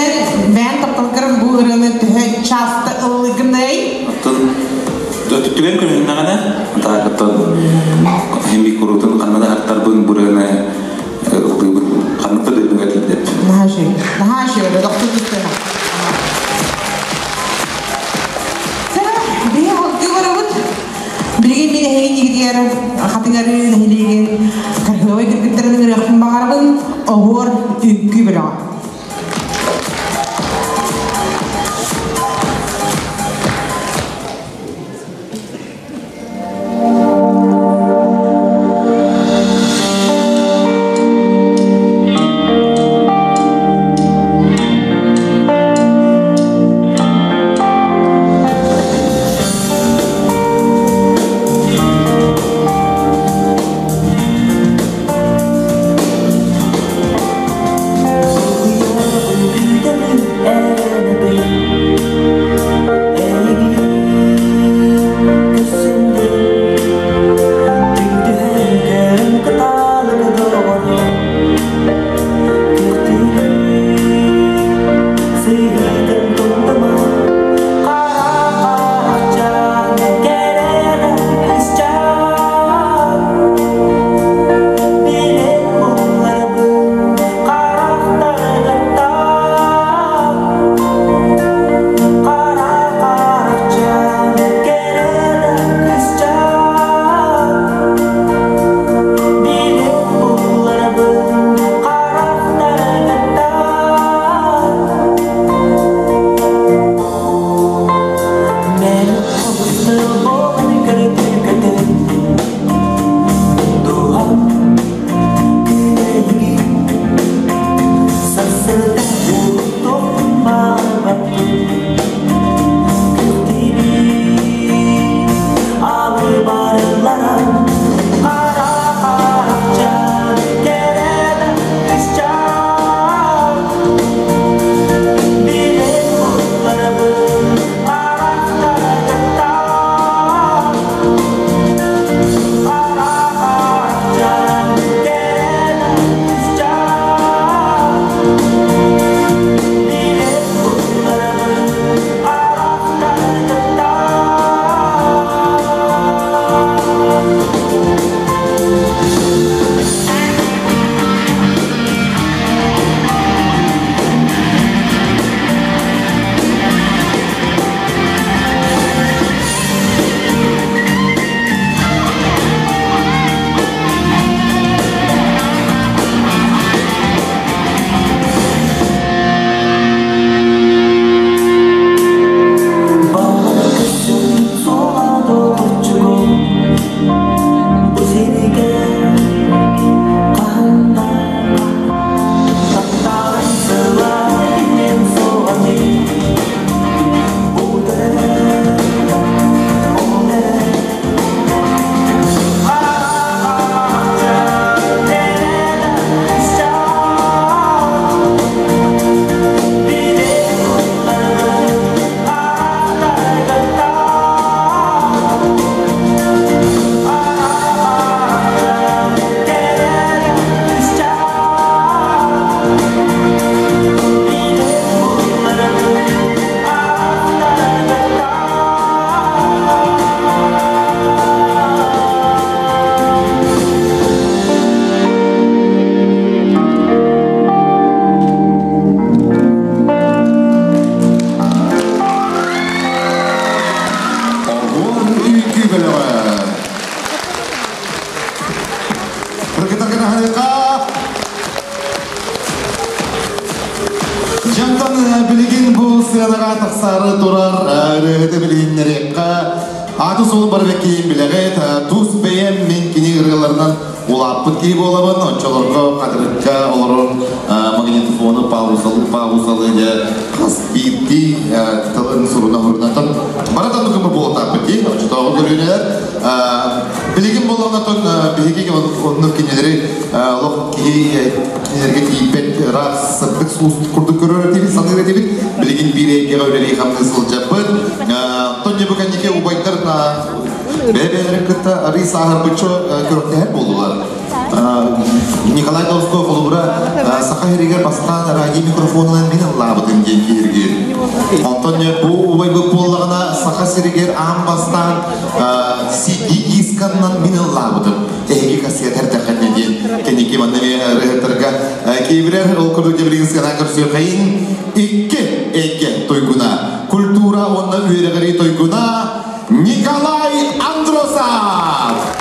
бэйэн тапталгарын бу ырыаны төһө часто ыллыгынай? Оттон түгэн көрүннэҕинэ таакыттан хемби курутун ханна да артарбын бурыны ыллыыбын ханнык да дойдуга тиийдеп. Наһаа үчүгэй. Наһаа үчүгэй. Доктор туттана. Сара, биһи холку барабыт. Билигин мин эһигин игитигэр хатыҥары нэһилиэгин кыргыабай кыргыттарын ыҥырыахпын баҕарабын оһуор үҥкүү бөлөҕө. тахсаары турар ырыаһыты билиһиннэриэххэ. Ааты суолу бары бэккиин билэҕит, тус бэйэм мин кини ырыаларынан улааппыт киһи буолабын, оччолорго хатырыкка олорон магнитофону паузалы паузалы дьэ хас биирдии тылын суруна сурунатан бары да нукума буолтааппыт дии оччотооҕу көрүүнэлэр билигин буоллаҕына биһиги оннук кинилэри олох киһи кинилэргэ тиийбэт ыраах сырдык сулус курдук көрөр этибит саныыр этибит билигин биир эйгэҕэ үлэлии хамныы сылдьаппыт оттон дьэ бу кэнники убайдар бэйэ-бэйэлэрин кытта арыы сааһырбычча күрэхтэһэр буоллулар. Николай Толстой холобура Саха сиригэр бастаан радио микрофонунан мин ыллаабытым диэн киһиргиир. Онтон бу убайбыт буоллаҕына Саха сиригэр аан бастаан CD дисканнан мин ыллаабытым. Эһиги кассета эрдэххинэ диэн кэнники манна ырыһыттарга киибирэр ол курдук дьэбилигин сыанаа көрсүөххэйин икки эйгэ туйгуна культура уонна үөрэҕирии туйгуна Николай Андросов!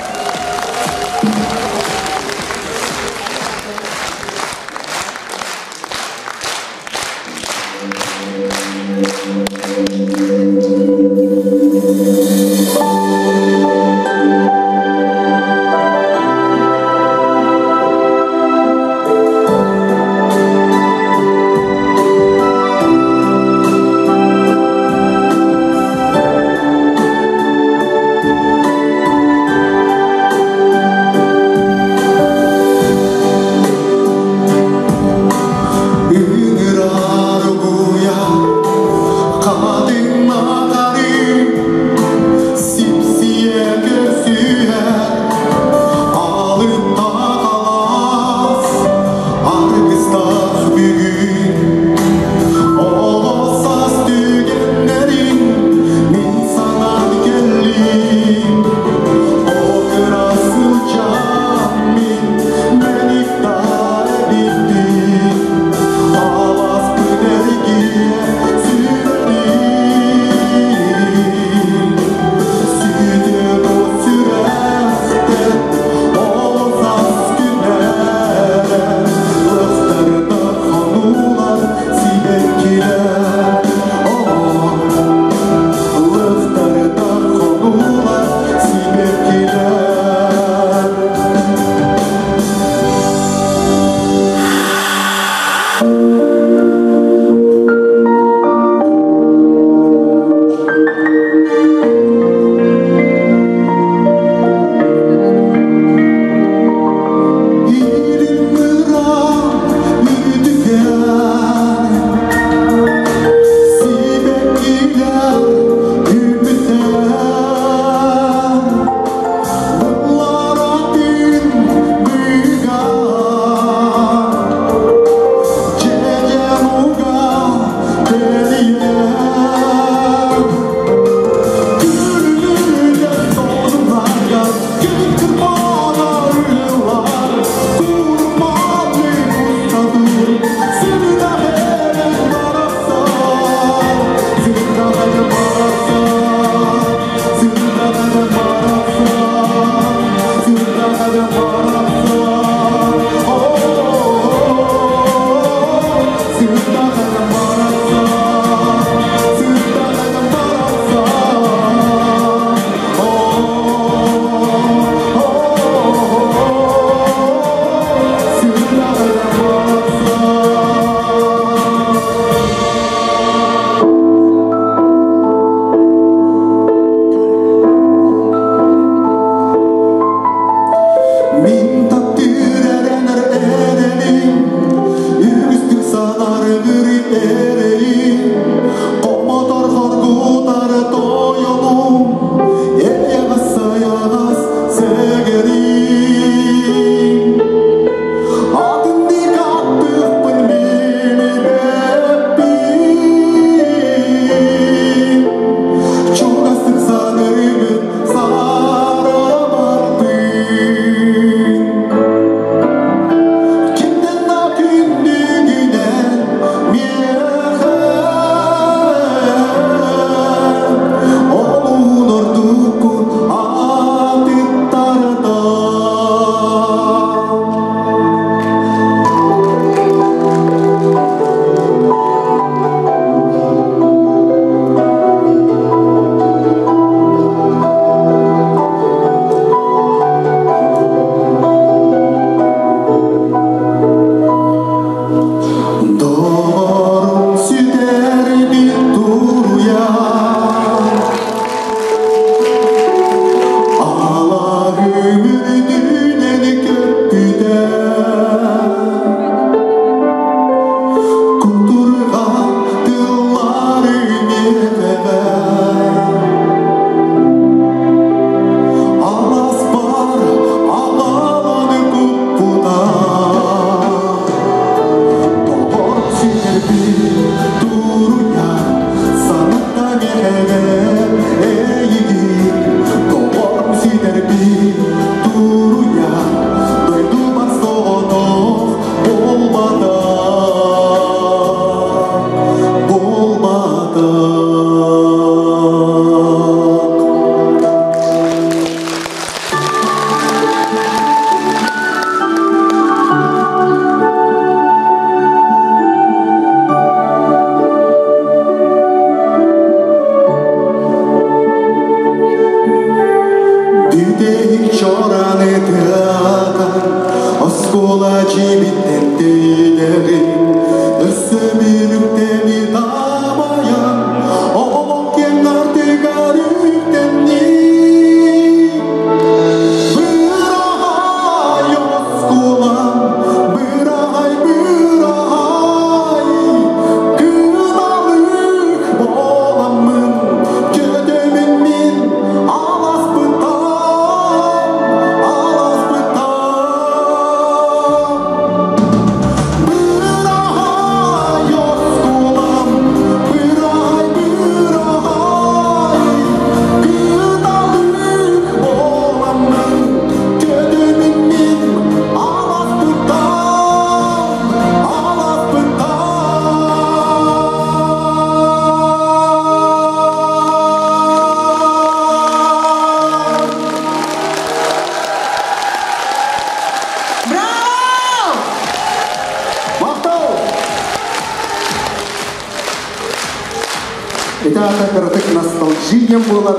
Ити аата кыратык ностальгия буолар.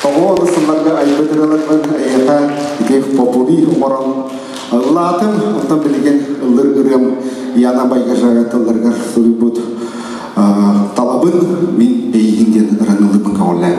Тоҕо сылларга айбыт ырыаларбын эйиэхэ ити попури оҥорон ыллаатым. Онтон билигин ыллыр ырыам Яна Байгажага тылларыгар суруйбут Талабын мин эйигин диэн ырыаны көҕүлээн.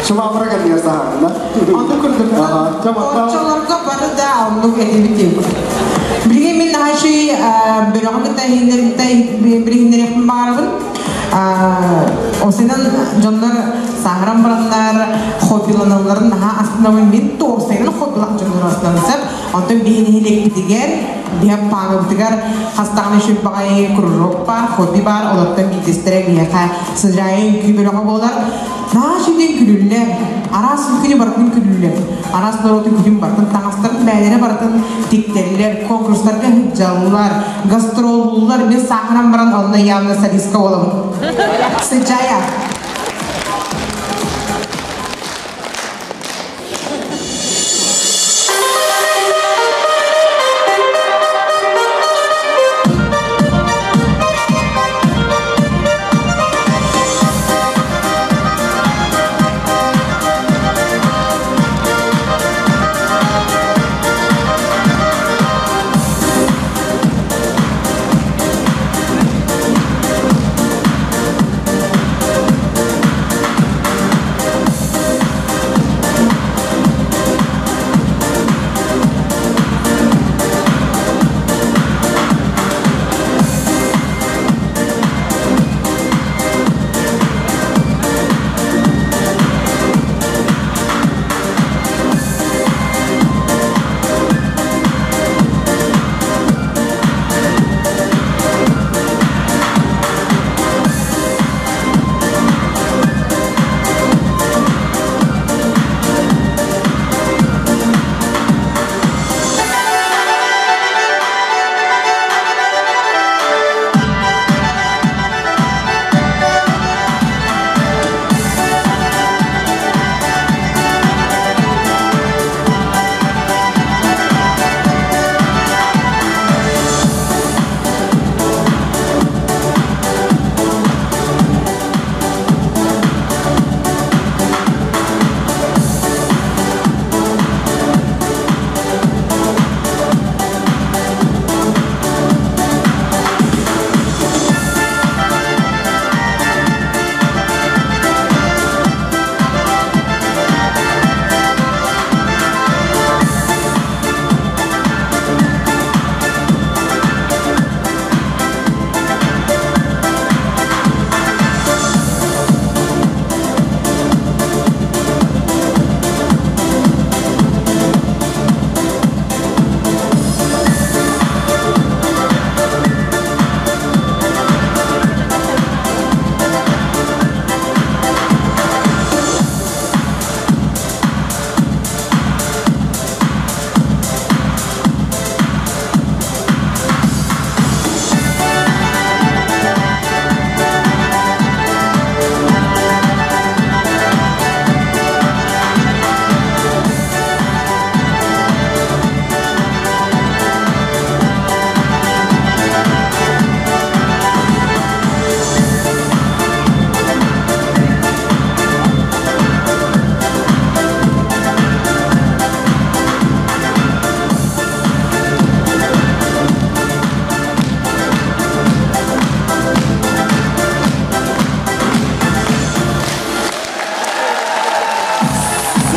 Швабра кэлиэр саһаанна. Оннук курдук. Оччолорго бары да оннук этибит. Билигин мин наһаа үчүгэй бөлөҕү кытта билиһиннэриэхпин баҕарабын. Осынан дьоннор сааһыран бараннар хоббиланалларын наһаа астынабын. Мин туорсайынан хоббилах дьоннор астынан сөп. Онтон биһи нэһилиэкпитигэр, биһи паагыбытыгар хастаҕына үчүгэй баҕайы кружок баар, хобби баар. Олортон биирдэстэрэ биһиэхэ сыдьаайа үҥкүү бөлөҕө буолар. Наһаа үчүгэй күлүллэр, араас үҥкүүнү барытын күлүллэр, араас норуотун күтүн барытын таҥастарын бэйэлэрэ барытын тиктэллэр, конкурстарга сылдьаллар, гастроллууллар. Мин сааһыран баран онно явно солистка буолабын. Сыдьаайа.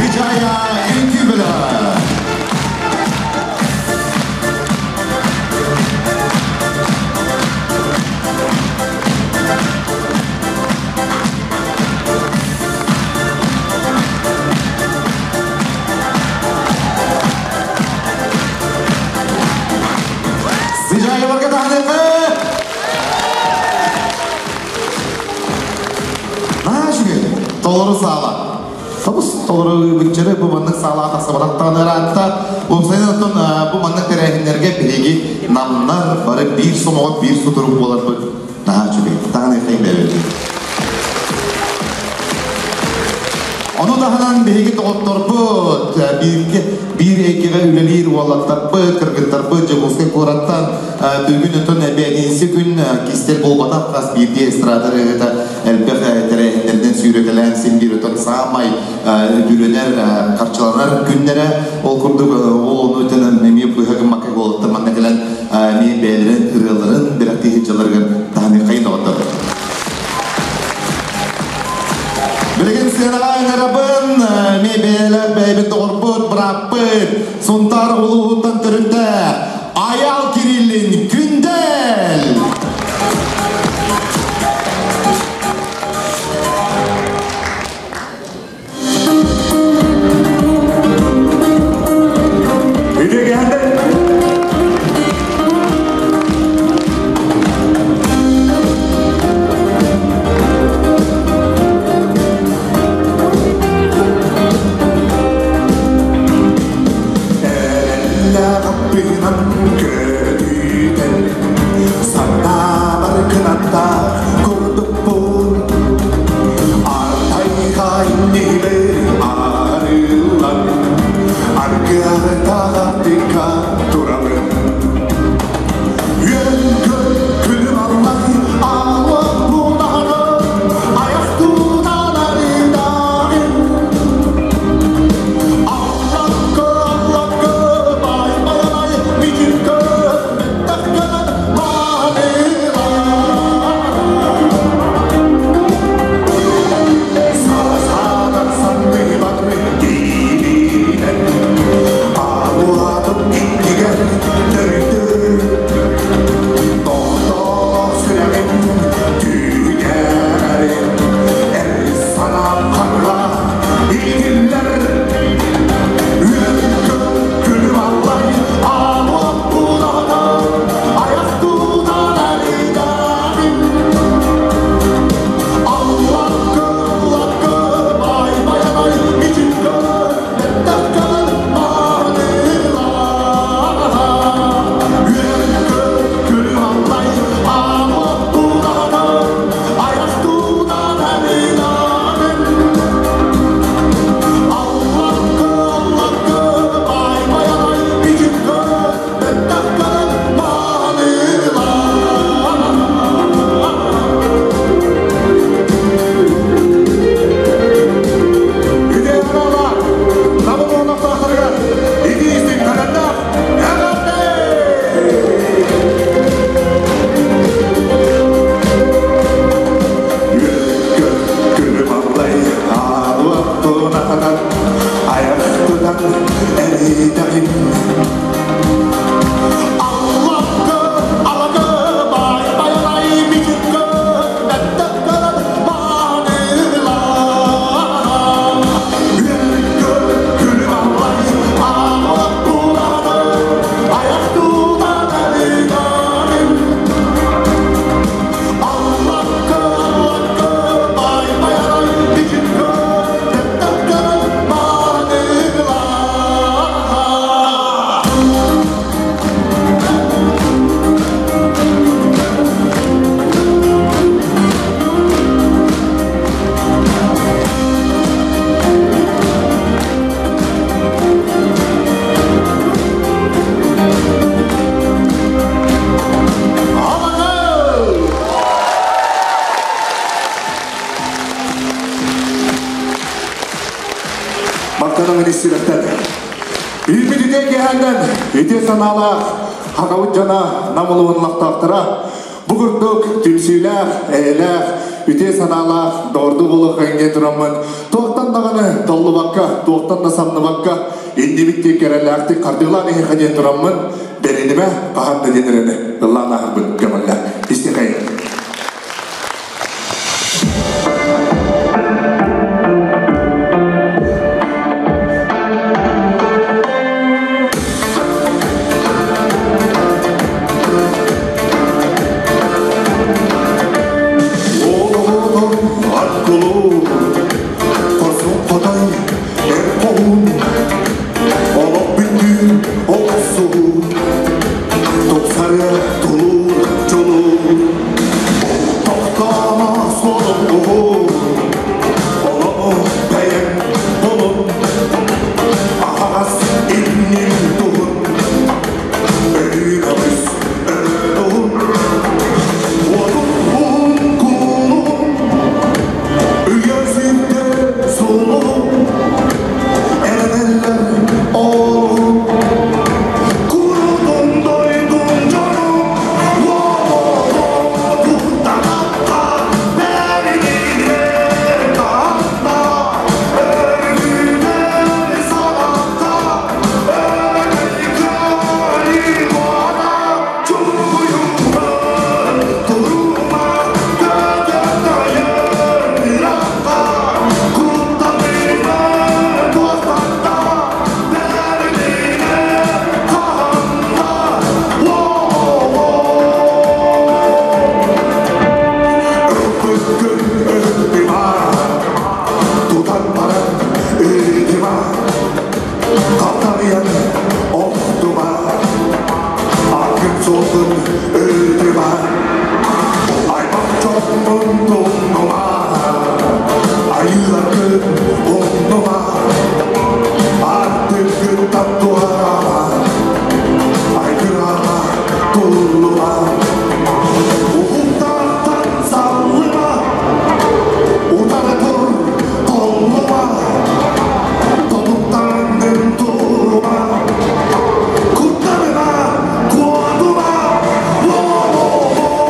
Сыдьаайа үҥкүү бөлөҕө. Сыдьаайаларга таһыныахха! Наһаа үчүгэй. Толору саала. Тобус толору быччары бу маннык саалаҕа тахсыбатахтаҕына ыраатта. Уопсайынан оттон бу маннык тэрээһиннэргэ биһиги намнар бары биир сомоҕо биир сутурук буоларбыт наһаа үчүгэй. Таһыныаххайын бэйэбит. Ону таһынан биһиги доҕотторбут, бииргэ биир эйгэҕэ үлэлиир уолаттарбыт, кыргыттарбыт Дьокуускай куораттан бүгүн өтөн эбээнинси күн кистэл буолбатах хас биирдии эстрада ырыаһыта элбэх тэрээһиннэринэн сүүрэкэлээн син биир өтөн саамай үбүлэнэр, харчыланар күннэрэ. Ол курдук ол ону өтөн эмиэ быһа гыммакка уолаттар манна кэлэн эмиэ бэйэлэрин ырыаларын бэлэхтии сылдьалларыгар таһыныаххайын доҕоттор. Билигин Сыанаҕа ыҥырабын, мебелер бэйбит доҕорбут, бырааппыт, Сунтаар улууһуттан төрүттээх Айал Кириллин Күндэл! Тулур, чулур. Ардыгын умнума, ардыгыттан туорама, айгырама, туллума. Уһуктартан саллыма, утары тур, толлума, тобуктарыңын турума, куттарыма, куотума. Во-во-во,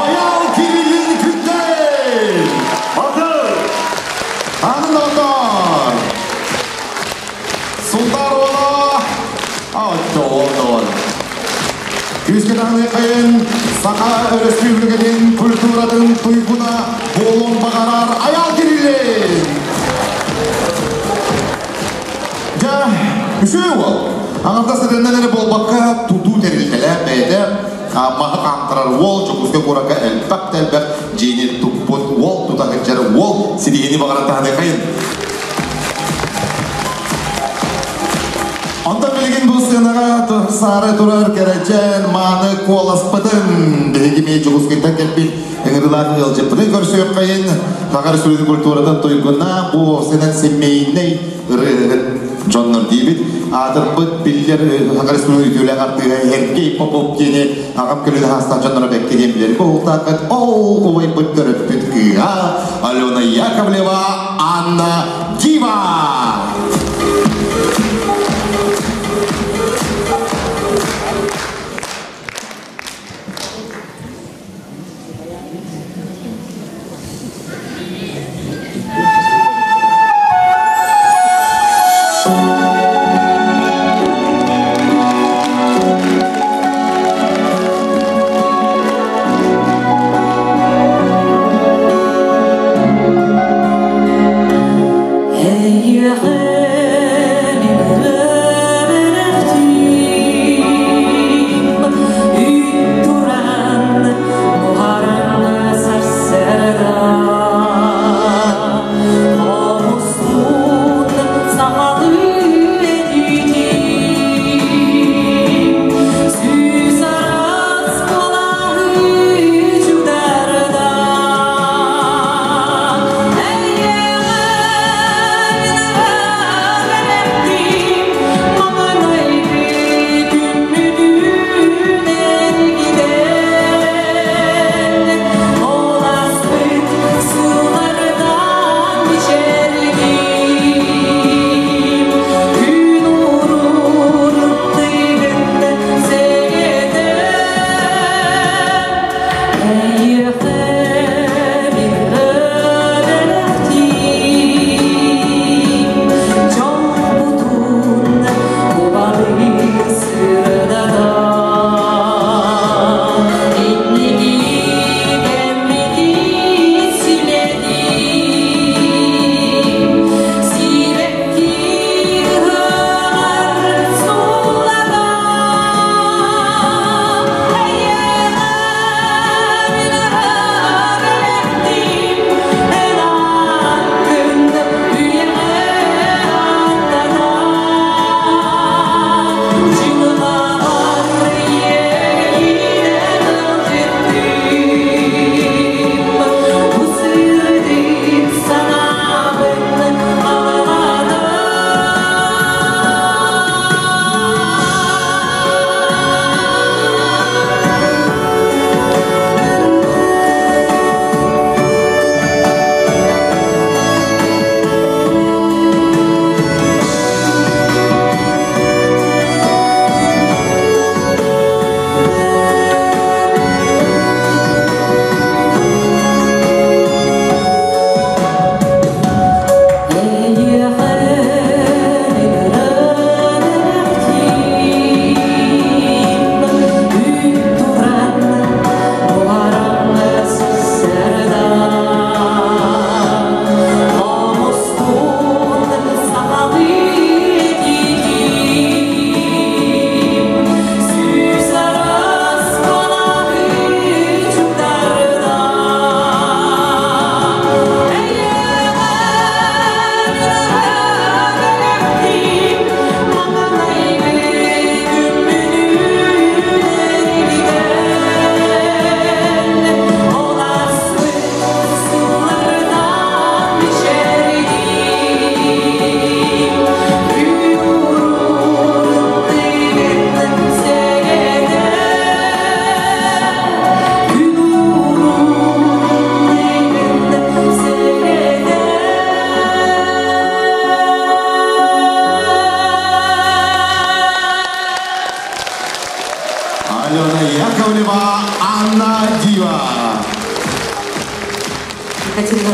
Аял Кириллин Күнтэй! Аннотор! Султарова! Аттоодор! Күскетаны қайын Саха Өрөспүүбүлүкэтин культуратын туйгуна буолуон баҕарар Аял Кириллин! Дьэ, үсүү уол. Аҥардас ырыанан эрэ буолбакка тутуу тэрилтэлээх бэйэтэ маһы хаамтарар уол Дьокуускай куоракка элбэх да элбэх дьиэни туппут уол тута сылдьар уол ситиһиини баҕаран таһыныахайын. Онтон билигин бу сценаҕа саары турар кэрэчээн мааны куоласпытын биһиги эмиэ Дьокуускайтан кэлбит ыҥырыылаах ыалдьыппытын көрсүөххэйин. Саха Республикатын культуратын туйгуна бу сценан семейнэй ырыаһыт дьоннор диибит. Аатырбыт биллэр Саха Республикатын үтүөлээх артыыһа Сергей Попов диэни аҕам көлүнэ хаастаах дьонноро бэккэ диэн билэр буолуохтааххыт. Ол убайбыт төрөппүт кыыһа Алена Яковлева Анна Дива! Hey,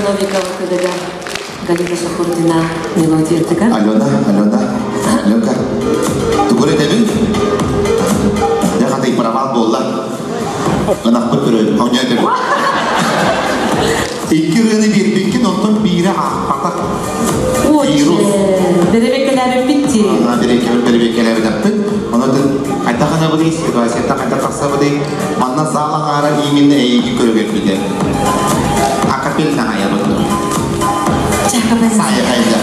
Новикова кыдыга Галина Шахурдина мелодиятыгар. Алена, Алена, Аленка, тугур этэбин? Дьэ хатый провал буолла. Ынахпыт көрөйдүм, оонньоо этим. Икки ырыаны биэрбиккин, онтон биирэ аахпатах. Вирус. Бэрэбиэркэлээбиппит дии. Бэрэбиэркэлээбитэхпит. Онон хайдах гынабытый, ситуацията хайдах тахсабытый, манна зал аҥаара именно эйиги көрөгөрбүтэ. Акапельно айабыт. Сая хайда.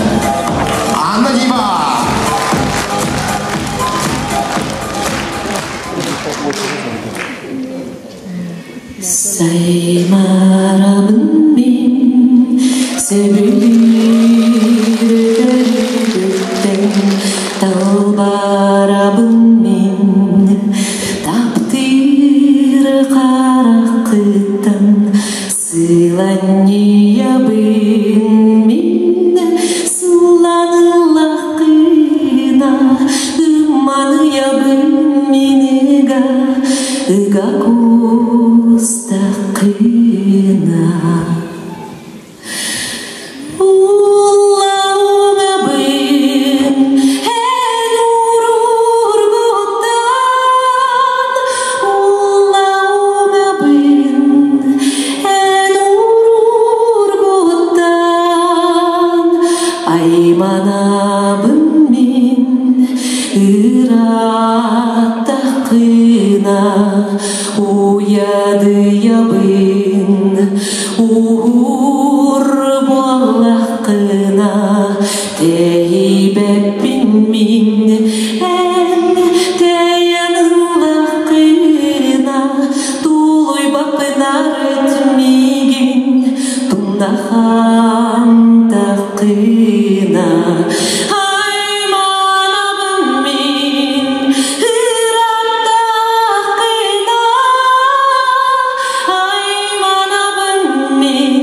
Анна Дива! Саймарабын мен сөбүлүүр өтөрүттэн талбарабын мен таптыыр харахыттан сыланньыйабын мин суланыллаххына ымманыйабын миныга ыга кустаххына Уллаумабын эн уруургуттан Уллаумабын эн уруургуттан Айманабын мин ырааттаххына Уйадыйабын уһуур буоллаххына Тэйбэппин мин эн тэйэн ыллаххына Тулуйбаппын арыт миигин тумнахантаххына Айманабын мин ырааттаххына Айманабын мин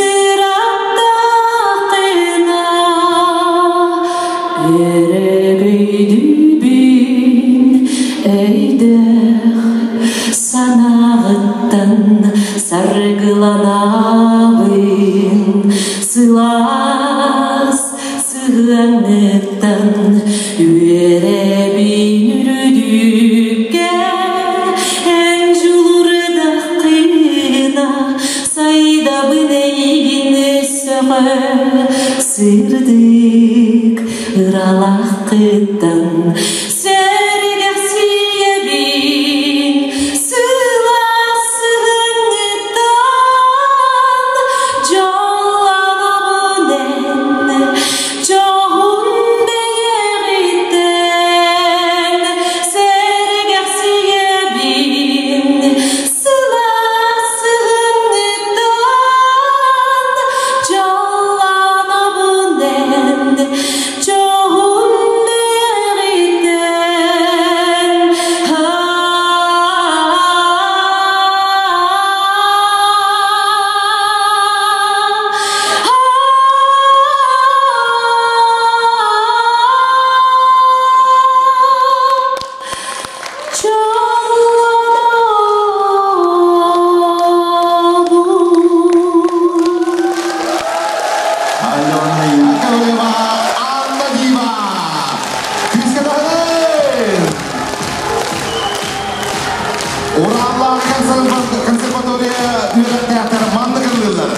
ырааттаххына Өрөгөйдүүбүн өйдөөх санааҕыттан саргыланабын сылаас сыһыаныттан үөрэбин үрдүккэ эн дьулурдаххына сайдабын эйигин сөҕө сырдык ыралааххыттан сэргэхсийэбин сылаас сыһыаҥҥыттан дьоллонобун эн дьоһун бэйэҕиттэн сэргэхсийэбин сылаас сыһыаҥҥыттан дьоллонобун эн дьоһун бэйэҕиттэн Алена Яковлева, Анна Дива! Күүскэ даҕаны! Ураллаах консерватория үөрэхтээхтэр маннык ыллыыллар.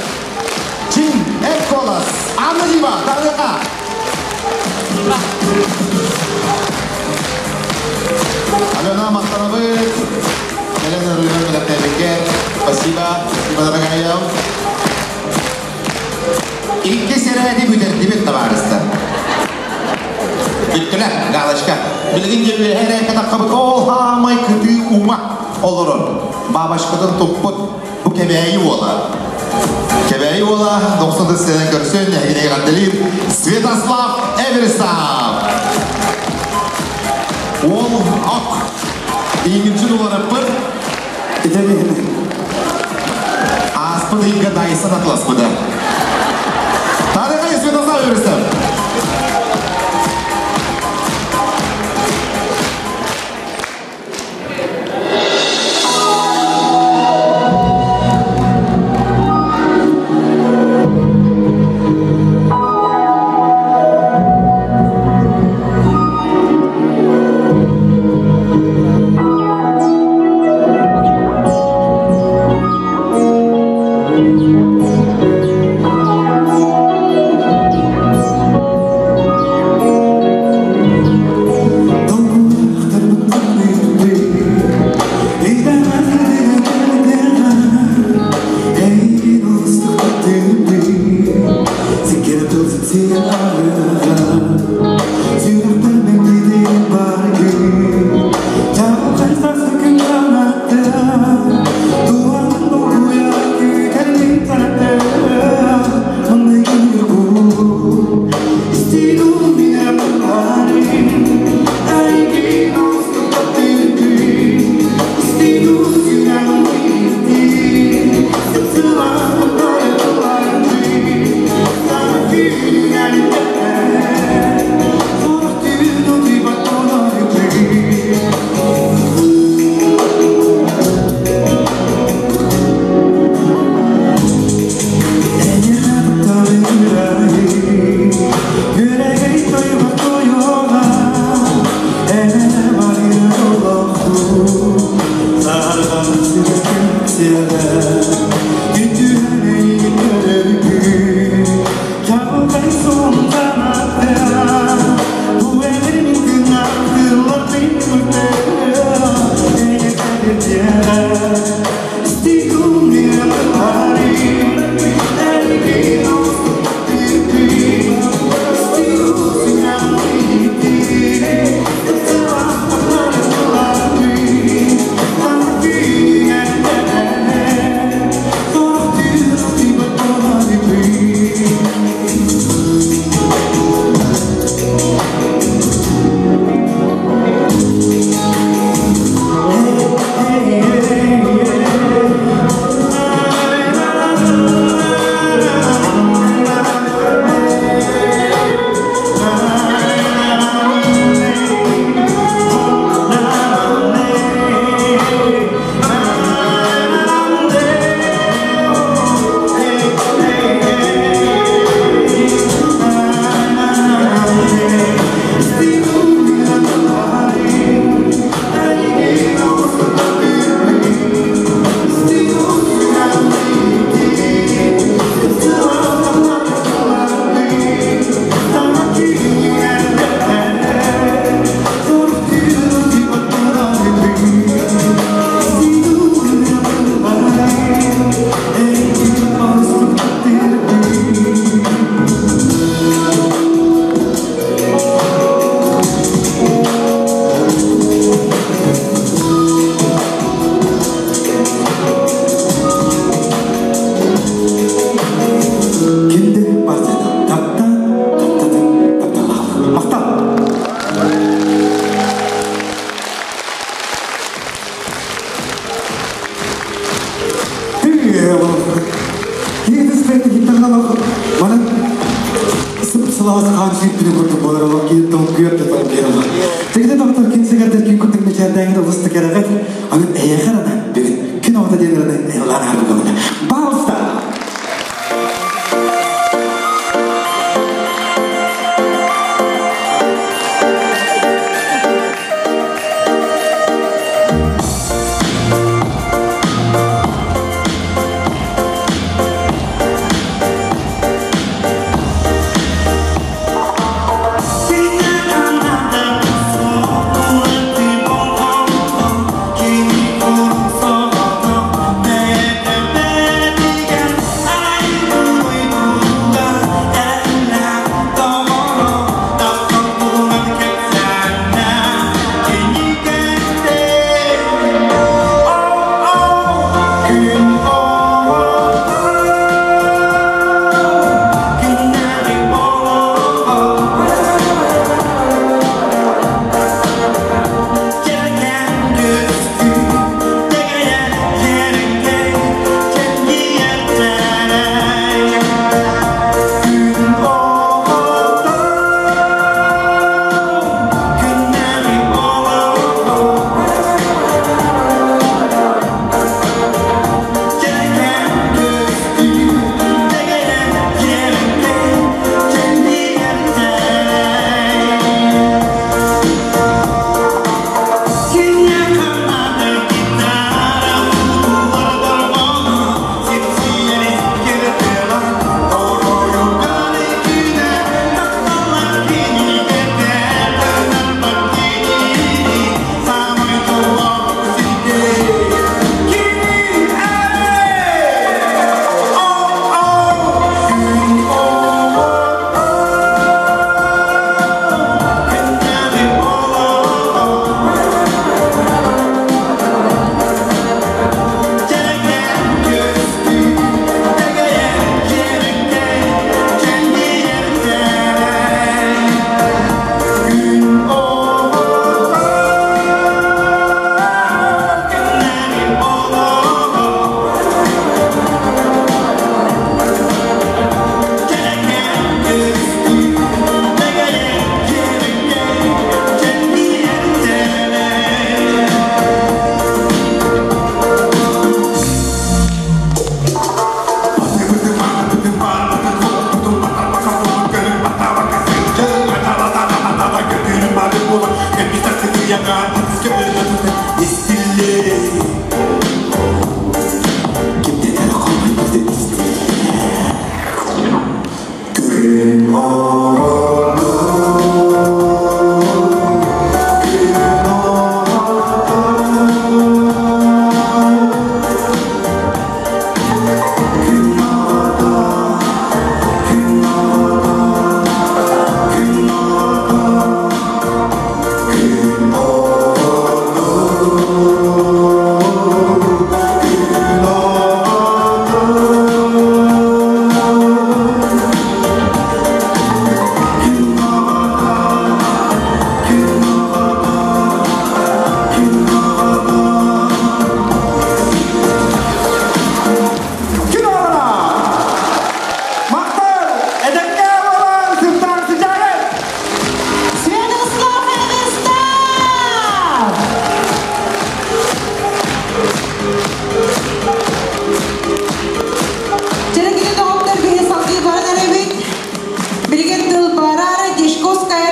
Чин, Эколас, Анна Дива, таһыаха! Алена, махтанабыт. Кэлэн ырыынан бэлэхтээбиккэ. Спасибо, спасибо, дорогая. Икки сэрээти бүтэрдибит, табаарыстар. Бүттүлэр, галочка. Билигин дьэ үөһэ эрээккэ таххабыт, ол хаамай кытыы ума олорор. Бабашкатын туппут бу Кэбээйи уола. Кэбээйи уола 90 сцена көрсөн, эһигини эҕэрдэлиир Святослав Эверстов. Уол ок. Иҥинчи уларыппыт. Ааспыт ыйга Дайсон атласпыта. Тарыхай Святослав Эверстов.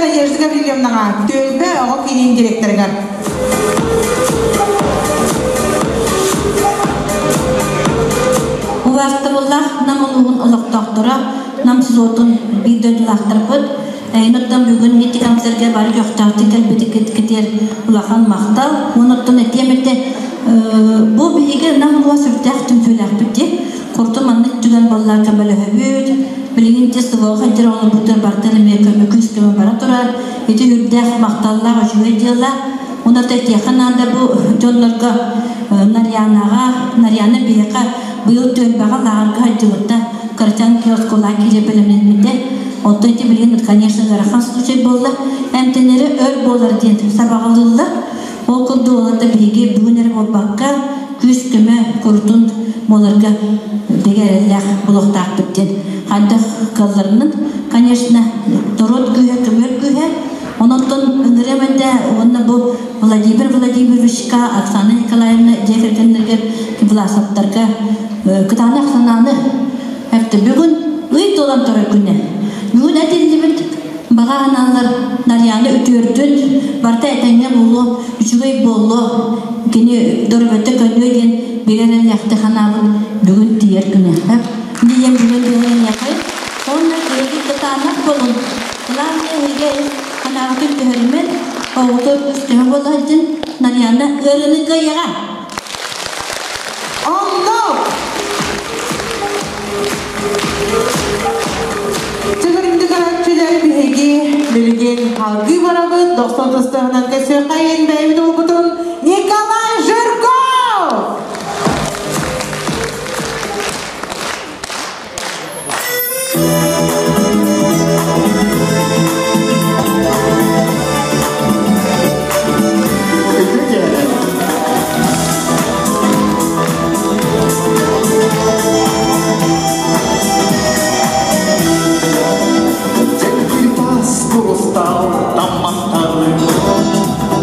Надежда Гаврильевнаҕа, Түөлбэ оҕо киинин директорыгар. Убаастабыллаах Нам улууһун олохтоохторо, Нам селотун биир дойдулаахтарбыт, Эйноттон бүгүн ити концертка бары көхтөөхтүк кэлбитиккитигэр улахан махтал. Онуттан этиэм этэ, бу биһиги Нам улууһа сүрдээх түмсүүлээхпит дии. Курту маннык түгэн буолла көмөлөһөбүт. Билигин те СВО сылдьар оҕолорбутугар барытын эмиэ көмө күүс көмө бара турар. Ити үрдээх махталлаах үчүгэй дьыала. Онон этиэххэ наада бу дьоннорго Нарьянаҕа, Нарьяна биһиэхэ быйыл түөлбэҕэ лааҕырга сылдьыбыта, кырачаан киоскалаах киирэ бэлэмнэммитэ. Оттон ити билигин, конечно, ыарахан случай буолла. Эмтэнэри өр буолар диэн сабаҕалыыллар. Ол курдук олордо биһиги бүгүн эрэ буолбакка, күүс-көмө курутун буоларга бигэ эрэллээх буолуохтаахпыт диэн. Хайдах кыалларынан, конечно, норуот күүһэ, көмөр күүһэ. Онон ыҥырыам этэ уонна бу Владимир Владимировичка, Оксана Николаевна дьиэ кэргэннэригэр, Власовтарга кытаанах санааны эптэ. Бүгүн ый туолан турар күнэ. Бүгүн этиллибит баҕа аналлар Нарьяны үтүөрдүн, барыта этэҥҥэ буолуо, үчүгэй буолуо, кини доруобуйата көнүө диэн бигэ эрэллээхтик санаабыт бүгүн тиийэр күнэ. Диэн бүгүн бүгүн Онно эһиги кытаанах буолун, главное эһиги санааҕытын түһэримэн, оҕотор үс-төһө буола сылдьын, Нарьяна ыарыыны кыайыаҕа. Онно! Чыгырынды көрөөччүлэр биһиги билигин салгыы барабыт дохсон тустарынан көсүөххэйин бэйэбит уолбутун Николай Жирков! Курустал тамматтары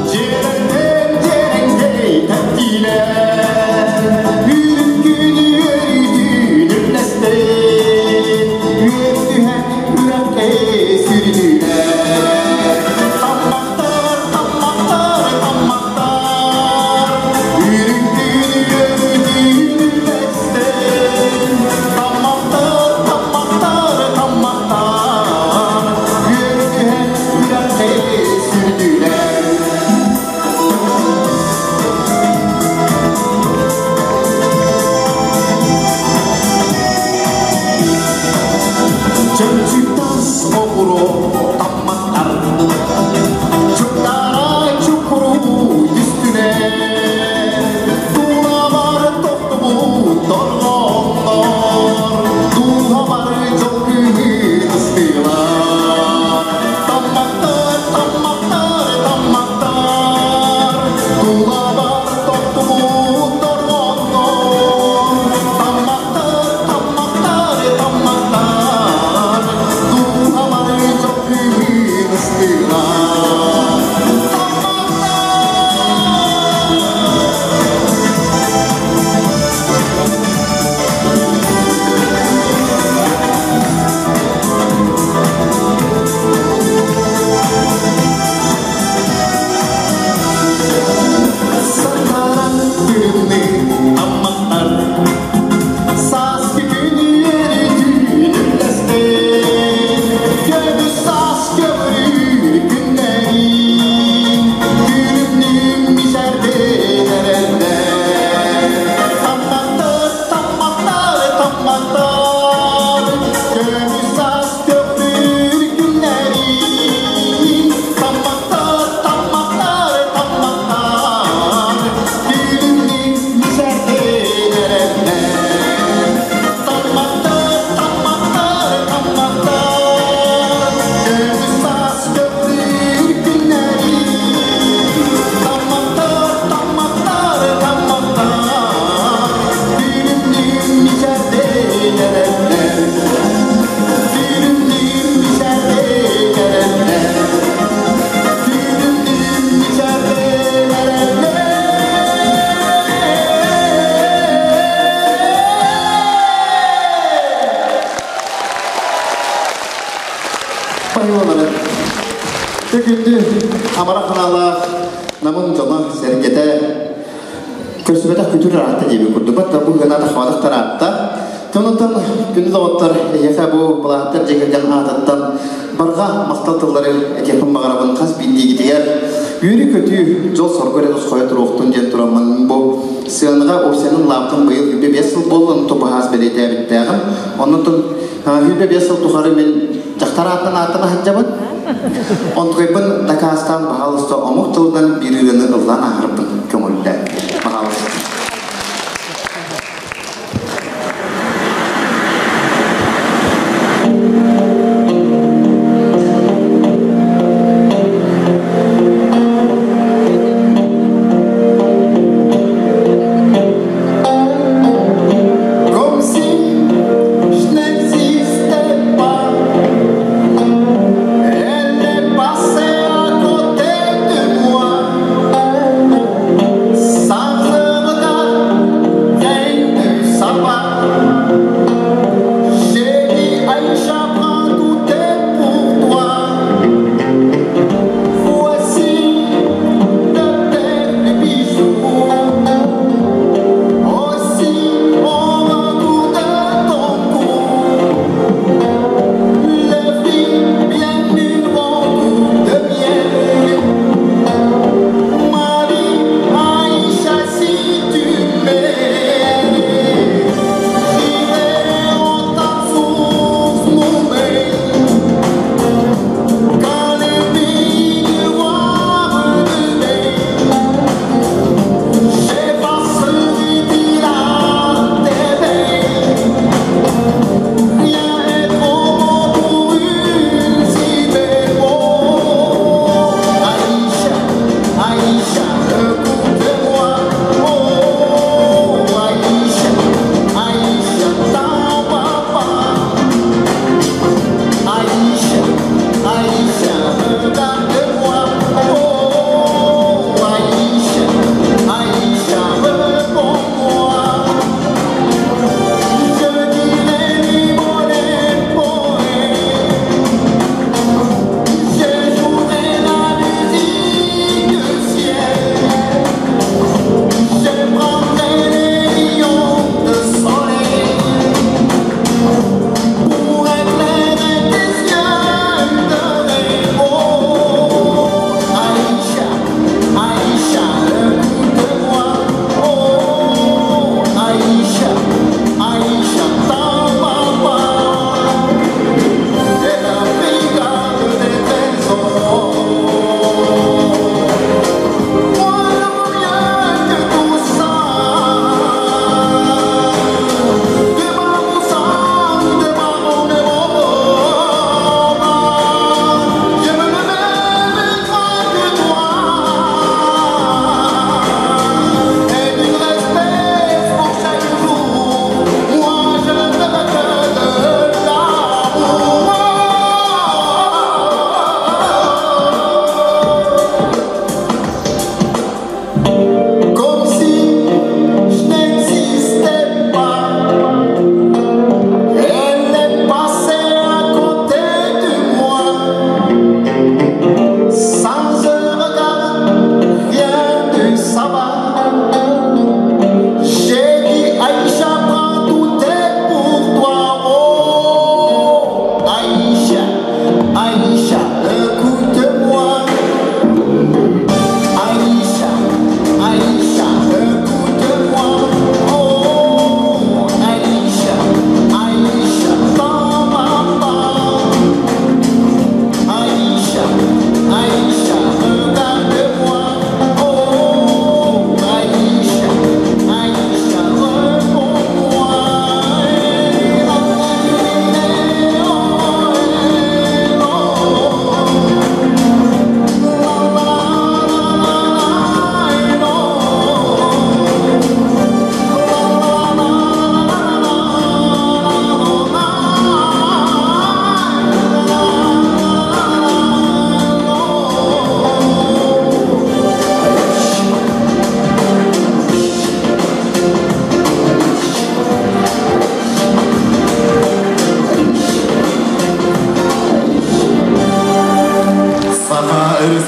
Жеренден жереңдей тәттилер Үрүн күнү өрүтүн үллэстен Үөртүһэн үрэххэ сүрдүлэр Тамматтар, тамматтар, тамматтар Үрүн күнү өрүтүн үллэстен Тамматтар, тамматтар, тамматтар Үөртүһэн үрэххэ сүрдүлэр Чөмчүктас оҕуруо тамматтар Чуктара чукуру түстүлэр Тулабар тохтубут торҕоннор Дууһабар дьол күүһүн ыстыылар Тамматтар, тамматтар, тамматтар Тулабар тохтубут торҕоннор Тамматтар, тамматтар, тамматтар Дууһабар дьол күүһүн ыстыылар Сатаран күнү тамматтар Сааскы күнү өрүтүн үллэстэн Көмүс саас көмүрүүр күннэри Күндү амара ханаалаах намын дьоно сэргэтэ көрсүбэтэх күтүр ыраатта диэби курдубат да бу гынаата хавадах тараатта. Тонотон күндү доҕоттор эһиэхэ бу былааттар дьиэ аатыттан барҕа махтал тыллары этиэхпин баҕарабын хас биирдиигитигэр үөрүү-көтүү дьол соргу эрэ тусхойо туруохтун диэн тураммын бу сыанаҕа Овсянын лааптын быйыл 25 сыл буолла тупаһаас бэлиэтээбиттээҕим. Оннотон 25 сыл тухары мин дьахтар ааттан ааттана сылдьабын. Онтукайбын дакаастаан баһаалыста омук тылынан биир ырыаны ыллаан ааһарбын көҥүллээн. Баһаалыста. Comme si je n'existais pas. Elle est passée à côté de moi.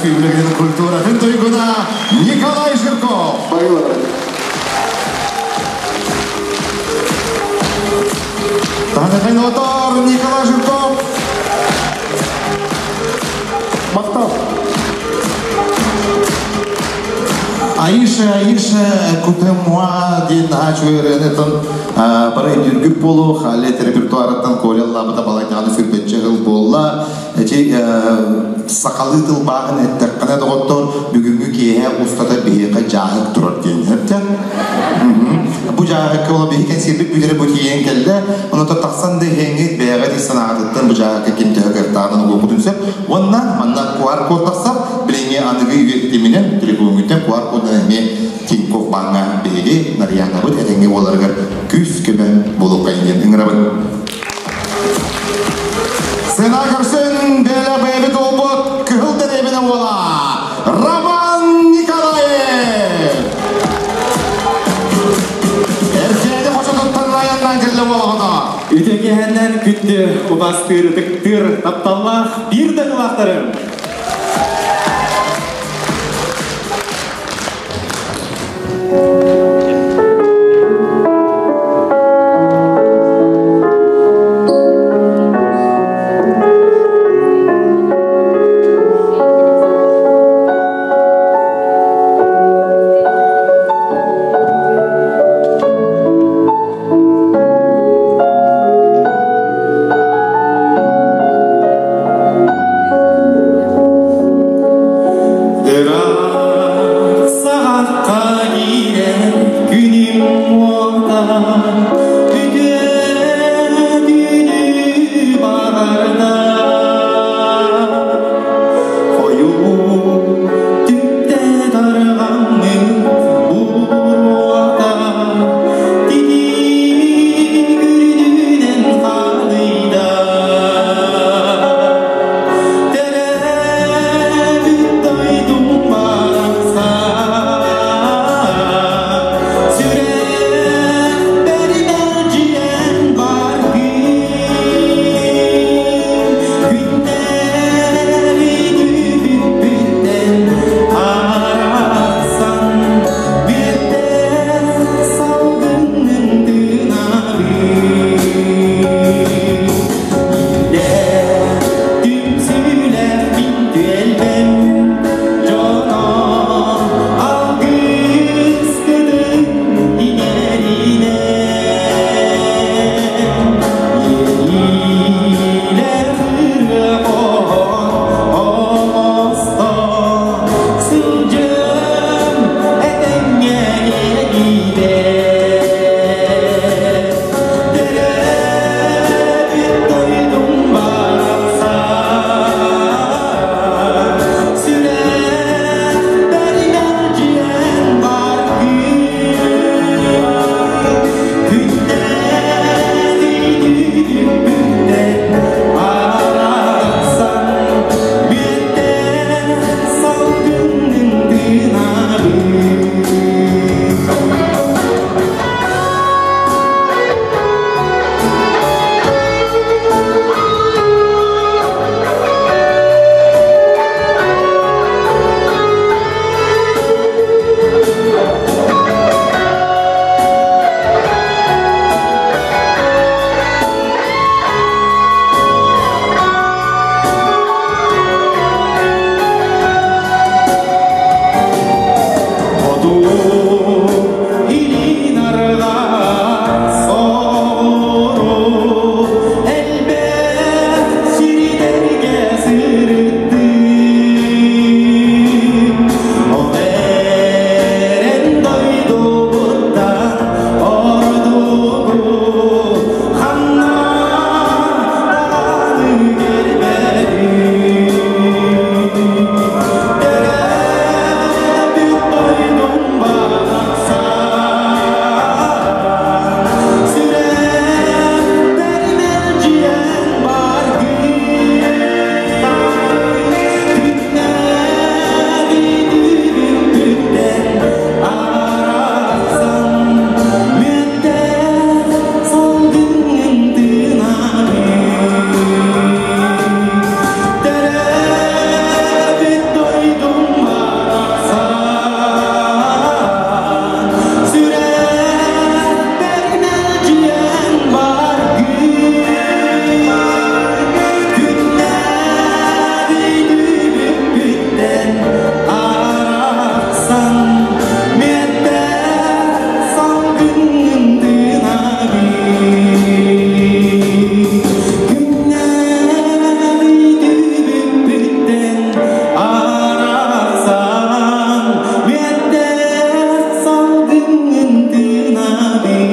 Республикатын культуратын туйгуна Николай Жирков. Таһанахайнотор Николай Жирков. Махтал. Аиша, Аиша, écoutez-moi диэн наһаа үчүгэй ырыанытын бары өйдүүргүт буолуо, халет репертуарыттан Коля ыллаабыта балайдаҕаны сүрбэччэ сыл буолла. Эчи сахалыы тылбааһын эттэххинэ доҕоттор, бүгүҥҥү киэһэ устата биһиэхэ дьааһык турар диэн сөптө. Бу дьааһыкка ол биһи кэнсиэрбит бүтэрэ бу тиийэн кэллэ. Онон тахсан да иһэҥҥит бэйэҕит ис санааҕытыттан бу дьааһыкка ким төһө кыахтааҕынан угуоххутун сөп. Уонна манна QR-код тахсар. Билиҥҥи аныгы үйэ тэтиминэн телефоҥҥуттан QR-кодунан эмиэ Тинькофф бааҥҥа биһиги Нарьянабыт этэҥҥэ буоларыгар күүс-көмө буолуоххайын диэн ыҥырабын. Сына көрсөн бэйэлэ бэйэбит уолбут Кыһыл дэриэбинэ уола Роман Николаев! Эркээни хочотуттан айаннаан кэллэ уолаҕына. Үтүөкэһэннэн күндү убастыыр, ытыктыыр, тапталлаах биир дойдулаахтарым! Арахсан Меттер салгынын тынабын Күннәри түбүппүттен Арахсан Меттер салгынын тынабын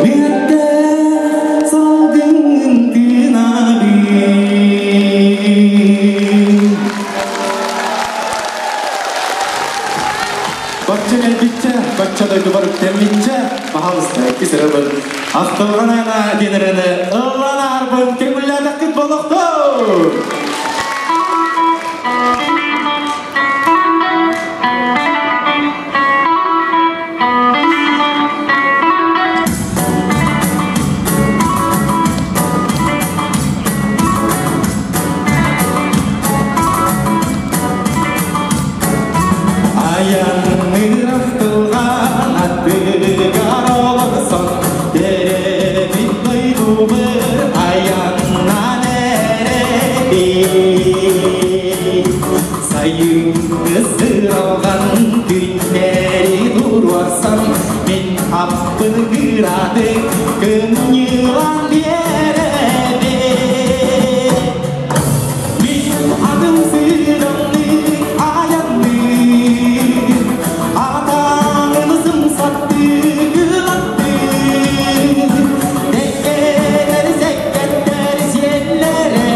Меттер салгынын тынабын. Бачча кэлбиччэ, бачча дойдубар үктэммиччэ, баһалыста икки сырыбын. Ахтылган айана диэнэрэни ыллан аарбын көҥүллээтэххит болохтун! Аянныр ахтылган аттыгар олорсон, Теребит дойдубыр аяннан эрэбит. Сайыҥҥы сыралган күннэри туруорсан, Мин аппын кыратык кынньылан биэрэбит. Мин атым сыдамнык аянныыр, Атаҥын сымсаттык ылаттыыр. Тэккэлэр сэккэттэр сиэллэрэ,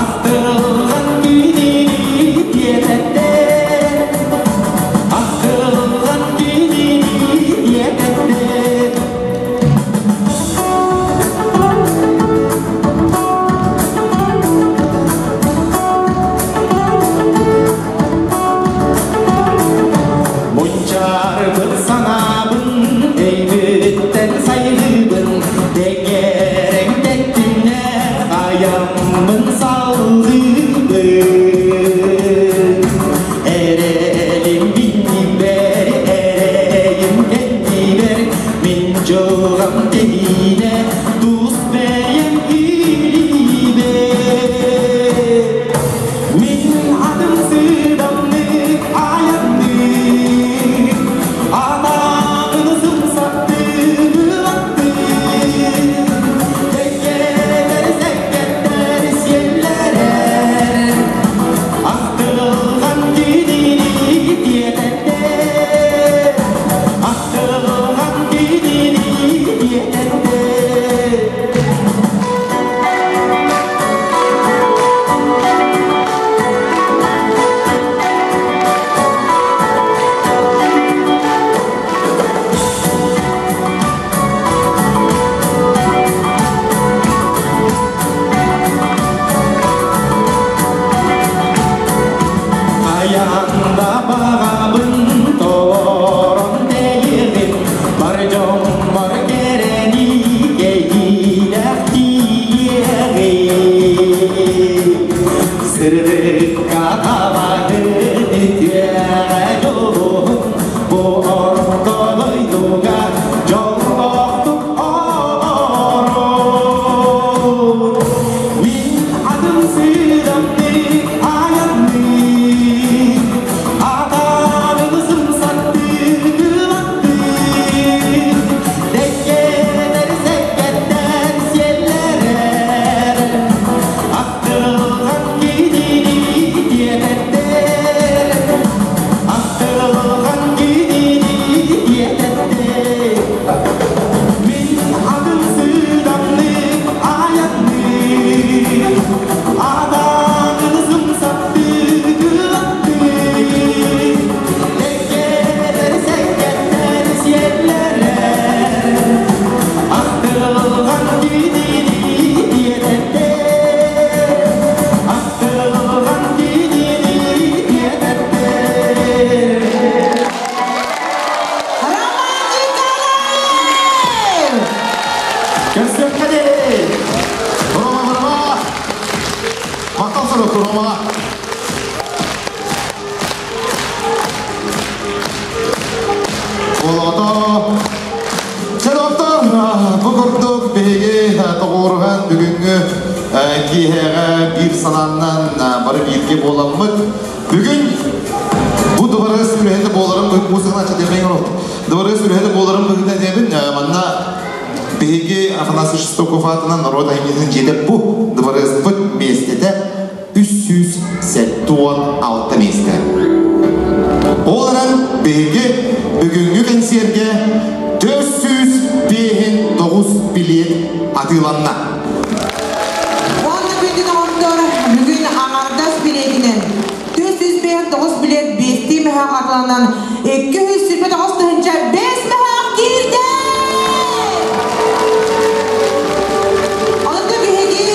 Ахтылган кинини диэтэттэр, Ахтылган кинини диэтэттэр. Мунчаарбыт санаабын өйбүттэн сайгыбын, Дэгерең тэттинне аяммын салгыбын. Эрелим биннибер, эрейим кэннибер, Мин дьылҕам тэһиинэ тус бэйэм илиибэр. Мин атым сыдамнык аяннык, Атаҕын сымсаттык ылаттык. Тэккэлэр сэккэттэр сиэллэрэр, Ахтылган кинини диэтэттэр, Ахтылган кинини диэтэттэр. Аянда бағабын толорон тэйигин, Бар дьоммор кэрэни кэйиилэх тиийиэҕин. Сырдыкка табаһын үтүөҕэ дьолуһун, Бу орто дойдуга дьоллоохтук олорун. Мин атым сыдамнык аяннык, Атаҕын сымсаттык ылаттык. Тэккэлэр сэккэттэр сиэллэрэр, Ахтылган кинини диэтэттэр, Ахтылган кинини диэтэттэр. Мин атым сыдамнык аяннык, Атаҕын сымсаттык ылаттык. Тэккэлэр сэккэттэр сиэллэрэр, Ахтылган кинини диэтэттэр, Ахтылган кинини диэтэттэр. Роман Николаев! Көрсүөххэ диэри! Рома, Рома! Махтал сурук, Рома! Олото! Чэ, доктор, бу курдук биһиги тоҕуоруһан бүгүҥҥү киэһэҕэ биир санааннан бары бииргэ буоламмыт. Бүгүн бу дыбарыас үлэһитэ буоларым музыканы ача Дыбарыас үлэһитэ буоларым быһыытынан диэбин, манна биһиги Афанасий Шестаков аатынан норуот айымньытын дьиэтэ бу дыбарыаспыт миэстэтэ 376 миэстэ. Ол эрэн биһиги бүгүҥҥү кэнсиэргэ 459 билиэт атыыланна. Уонна күндү доҕоттор, бүгүн аҥардас билиэтинэн 459 билиэт биэстии мөһөөх атыланан 229 тыһыынча 5 мөһөөх киирдэ! Онон биһиги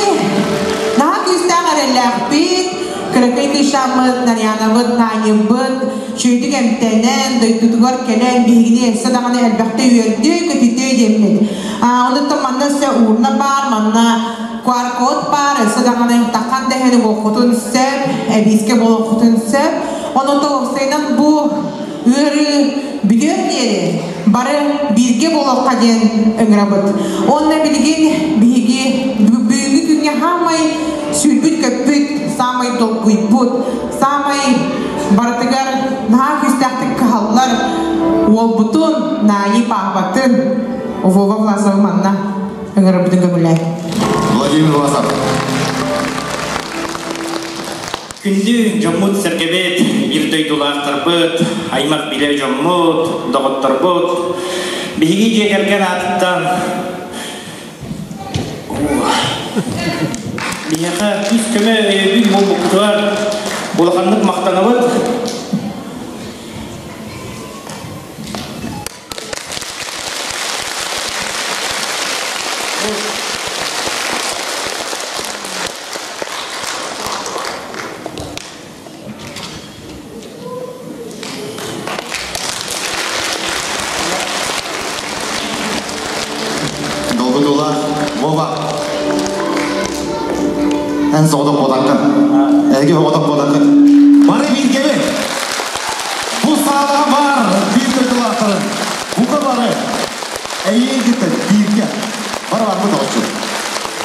наһаа күүстээх эрэллээхпит, кыракый кыысчааммыт, Нарьянабыт, Тааньыбыт үчүгэйдик эмтэнэн, дойдутугар кэлэн биһигини өссө даҕаны элбэхтэ үөрдүө, көтүтүө диэммит. Онуттан манна өссө урна баар, манна QR-код баар, өссө даҕаны таххан дэһэн угуоххутун сөп, эбиискэ буолуоххутун сөп. Онон уопсайынан бу ыарыы бүтүөр диэри бары бииргэ буолуохха диэн ыҥырабыт. Уонна билигин биһиги бүгүҥҥү күҥҥэ саамай сүүрбүт-көппүт, саамай долгуйбут, саамай барытыгар наһаа күүстээхтик кыһаллар уолбутун, Наайы паапатын Вова Власовы манна ыҥырарбытын көҥүлээн. Владимир Власов. Күндү дьоммут-сэргэбит, биир дойдулаахтарбыт, аймах билэр дьоммут, доҕотторбут, биһиги дьиэ кэргэн аатыттан биһиэхэ күүс-көмө өйөбүл буолбуккутугар улаханнык махтанабыт. Долгутуулаах Вова. Эн соҕотох буолаккын. Эһиги соҕотох буолаккын. Бары бииргэбит. Бу саалаҕа баар биир дойдулаахтарын бука бары эйиин кытта бииргэ бары барбыт оҕоччу.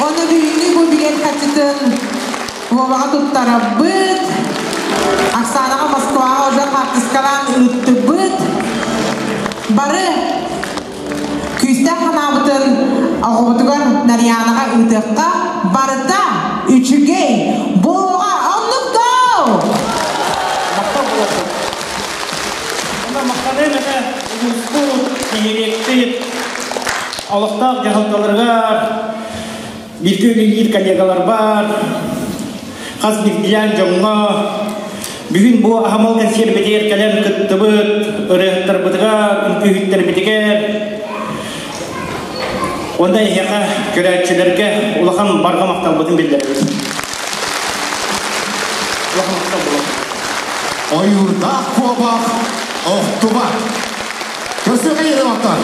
Ону бүгүҥҥү бу билиэт харчытын Воваҕа туттарабыт. Оксанаҕа Москваҕа уже хаартыскалаан ыыттыбыт. Бары күүстээх санаабытын оҕобутугар Нарьянаҕа ыытыахха барыта үчүгэй буолуоҕа оннук доо! Махтал буолуохтун. Онно махтаныам этэ улууспут, нэһилиэкпит олохтоох дьаһалталарыгар, бииргэ үлэлиир коллегаларбар, хас биирдиилээн дьоҥҥо бүгүн бу аһымал кэнсиэрбитигэр кэлэн кыттыбыт ырыаһыттарбытыгар, үҥкүүһүттэрбитигэр уонна эһиэхэ көрөөччүлэргэ улахан барҕа махталбытын биллэрэбит. Улахан махтал буолуо. Ойуурдаах куобах охтубат. Көрсүөххэ диэри махтал.